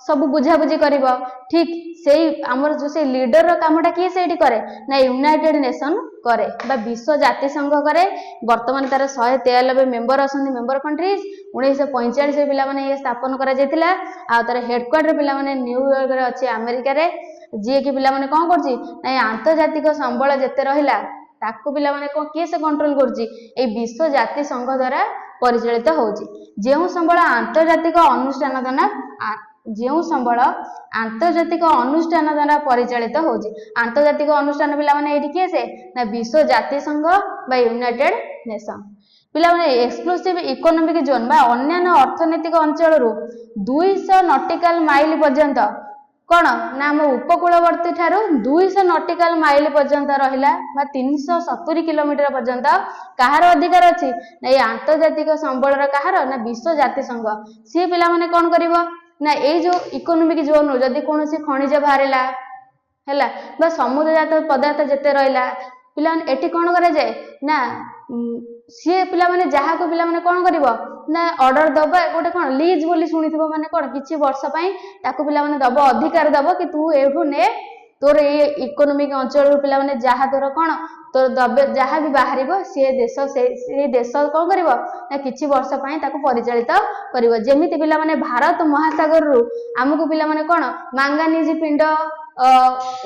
ସବୁ ବୁଝାବୁଝି କରିବ। ଠିକ ସେଇ ଆମର ଯୋଉ ସେଇ ଲିଡରର କାମଟା କିଏ ସେଇଠି କରେ ନା ୟୁନାଇଟେଡ ନେସନ କରେ ବା ବିଶ୍ୱ ଜାତିସଂଘ କରେ। ବର୍ତ୍ତମାନ ତାର 193 ମେମ୍ବର ଅଛନ୍ତି, ମେମ୍ବର କଣ୍ଟ୍ରିଜ। 1945 ପିଲାମାନେ ଇଏ ସ୍ଥାପନ କରାଯାଇଥିଲା। ଆଉ ତାର ହେଡକ୍ୱାର୍ଟର ପିଲାମାନେ ନ୍ୟୁୟର୍କରେ ଅଛି, ଆମେରିକାରେ। ଯିଏକି ପିଲାମାନେ କ'ଣ କରୁଛି ନା ଏ ଆନ୍ତର୍ଜାତିକ ସମ୍ବଳ ଯେତେ ରହିଲା, ତାକୁ ପିଲାମାନେ କ'ଣ କିଏ ସେ କଣ୍ଟ୍ରୋଲ କରୁଛି? ଏଇ ବିଶ୍ୱ ଜାତିସଂଘ ଦ୍ୱାରା ପରିଚାଳିତ ହଉଛି। ଯେଉଁ ସମ୍ବଳ ଆନ୍ତର୍ଜାତିକ ଅନୁଷ୍ଠାନ ଦ୍ୱାରା, ଯେଉଁ ସମ୍ବଳ ଆନ୍ତର୍ଜାତିକ ଅନୁଷ୍ଠାନ ଦ୍ୱାରା ପରିଚାଳିତ ହଉଛି। ଆନ୍ତର୍ଜାତିକ ଅନୁଷ୍ଠାନ ପିଲାମାନେ ଏଇଠି କିଏ ସେ ନା ବିଶ୍ୱ ଜାତିସଂଘ ବା ୟୁନାଇଟେଡ ନେସନ। ପିଲାମାନେ, ଏକ୍ସକ୍ଲୁସିଭ ଇକୋନୋମିକ ଜୋନ୍ ବା ଅନ୍ୟାନ୍ୟ ଅର୍ଥନୈତିକ ଅଞ୍ଚଳରୁ 200 ନଟିକାଲ ମାଇଲ ପର୍ଯ୍ୟନ୍ତ କ'ଣ ନା ଆମ ଉପକୂଳବର୍ତ୍ତୀ ଠାରୁ 200 ନଟିକାଲ ମାଇଲ ପର୍ଯ୍ୟନ୍ତ ରହିଲା ବା 370 କିଲୋମିଟର ପର୍ଯ୍ୟନ୍ତ କାହାର ଅଧିକାର ଅଛି ନା ଏଇ ଆନ୍ତର୍ଜାତିକ ସମ୍ବଳର। କାହାର ନା ବିଶ୍ୱ ଜାତିସଂଘ। ସିଏ ପିଲାମାନେ କ'ଣ କରିବ ନା ଏଇ ଯୋଉ ଇକୋନୋମିକ ଜୋନରୁ ଯଦି କୌଣସି ଖଣିଜ ବାହାରିଲା ହେଲା ବା ସମୁଦ୍ରଜାତ ପଦାର୍ଥ ଯେତେ ରହିଲା ପିଲାମାନେ, ଏଠି କ'ଣ କରାଯାଏ ନା ସିଏ ପିଲାମାନେ ଯାହାକୁ ପିଲାମାନେ କ'ଣ କରିବ ନା ଅର୍ଡର ଦବ। ଗୋଟେ କ'ଣ ଲିଜ୍ ବୋଲି ଶୁଣିଥିବ, ମାନେ କ'ଣ କିଛି ବର୍ଷ ପାଇଁ ତାକୁ ପିଲାମାନେ ଦବ, ଅଧିକାର ଦବ କି ତୁ ଏଇଠୁ ନେ, ତୋର ଏଇ ଇକୋନୋମିକ ଅଞ୍ଚଳରୁ ପିଲାମାନେ ଯାହା ତୋର କ'ଣ ତୋର ଦବେ, ଯାହା ବି ବାହାରିବ, ସିଏ ଦେଶ ସେଇ ଦେଶ କ'ଣ କରିବ ନା କିଛି ବର୍ଷ ପାଇଁ ତାକୁ ପରିଚାଳିତ କରିବ। ଯେମିତି ପିଲାମାନେ ଭାରତ ମହାସାଗରରୁ ଆମକୁ ପିଲାମାନେ କ'ଣ ମାଙ୍ଗାନିଜ ପିଣ୍ଡ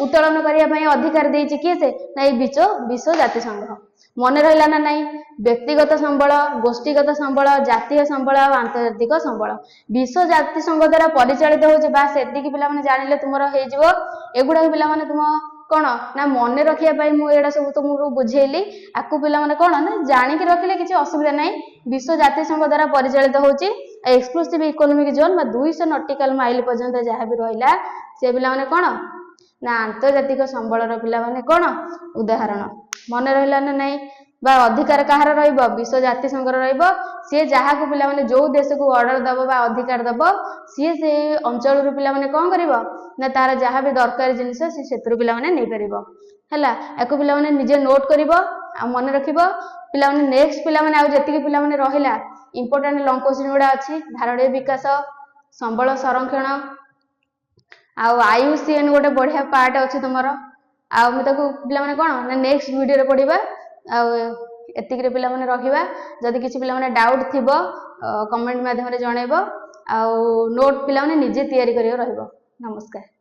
ଉତ୍ତୋଳନ କରିବା ପାଇଁ ଅଧିକାର ଦେଇଛି। କିଏ ସେ ନା ଏଇ ବିଶ୍ୱ ବିଶ୍ୱ ଜାତିସଂଘ। ମନେ ରହିଲା ନା ନାଇଁ? ବ୍ୟକ୍ତିଗତ ସମ୍ବଳ, ଗୋଷ୍ଠୀଗତ ସମ୍ବଳ, ଜାତୀୟ ସମ୍ବଳ ଆଉ ଆନ୍ତର୍ଜାତିକ ସମ୍ବଳ ବିଶ୍ୱ ଜାତିସଂଘ ଦ୍ୱାରା ପରିଚାଳିତ ହଉଛି। ବାସ୍, ଏତିକି ପିଲାମାନେ ଜାଣିଲେ ତୁମର ହେଇଯିବ। ଏଗୁଡାକ ପିଲାମାନେ ତୁମ କ'ଣ ନା ମନେ ରଖିବା ପାଇଁ ମୁଁ ଏଗୁଡ଼ା ସବୁ ତୁମକୁ ବୁଝେଇଲି। ଆକୁ ପିଲାମାନେ କ'ଣ ନା ଜାଣିକି ରଖିଲେ କିଛି ଅସୁବିଧା ନାହିଁ। ବିଶ୍ୱ ଜାତିସଂଘ ଦ୍ୱାରା ପରିଚାଳିତ ହଉଛି। ଏକ୍ସକ୍ଲୁସିଭ ଇକୋନୋମିକ ଜୋନ୍ ବା 200 ନଟିକାଲ ମାଇଲ ପର୍ଯ୍ୟନ୍ତ ଯାହା ବି ରହିଲା, ସେ ପିଲାମାନେ କ'ଣ ନା ଆନ୍ତର୍ଜାତିକ ସମ୍ବଳର ପିଲାମାନେ କ'ଣ ଉଦାହରଣ। ମନେ ରହିଲା ନା ନାଇଁ? ବା ଅଧିକାର କାହାର ରହିବ? ବିଶ୍ୱ ଜାତିସଂଘର ରହିବ। ସିଏ ଯାହାକୁ ପିଲାମାନେ ଯୋଉ ଦେଶକୁ ଅର୍ଡର ଦବ ବା ଅଧିକାର ଦବ, ସିଏ ସେଇ ଅଞ୍ଚଳରୁ ପିଲାମାନେ କ'ଣ କରିବ ନା ତାର ଯାହା ବି ଦରକାର ଜିନିଷ ସେ ସେଥିରୁ ପିଲାମାନେ ନେଇପାରିବ। ହେଲା, ୟାକୁ ପିଲାମାନେ ନିଜେ ନୋଟ୍ କରିବ ଆଉ ମନେ ରଖିବ ପିଲାମାନେ। ନେକ୍ସଟ ପିଲାମାନେ ଆଉ ଯେତିକି ପିଲାମାନେ ରହିଲା, ଇମ୍ପୋର୍ଟାଣ୍ଟ ଲଙ୍ଗ କୋଶ୍ଚିନ୍ ଗୁଡ଼ା ଅଛି, ଧାରଣୀୟ ବିକାଶ, ସମ୍ବଳ ସଂରକ୍ଷଣ ଆଉ ଆଇୟୁସିଏନ୍, ଗୋଟେ ବଢିଆ ପାର୍ଟ ଅଛି ତୁମର। ଆଉ ମୁଁ ତାକୁ ପିଲାମାନେ କ'ଣ ନା ନେକ୍ସଟ ଭିଡ଼ିଓରେ ପଢିବା। ଆଉ ଏତିକିରେ ପିଲାମାନେ ରହିବା। ଯଦି କିଛି ପିଲାମାନେ ଡାଉଟ୍ ଥିବ, କମେଣ୍ଟ ମାଧ୍ୟମରେ ଜଣେଇବ। ଆଉ ନୋଟ୍ ପିଲାମାନେ ନିଜେ ତିଆରି କରିବାକୁ ରହିବ। ନମସ୍କାର।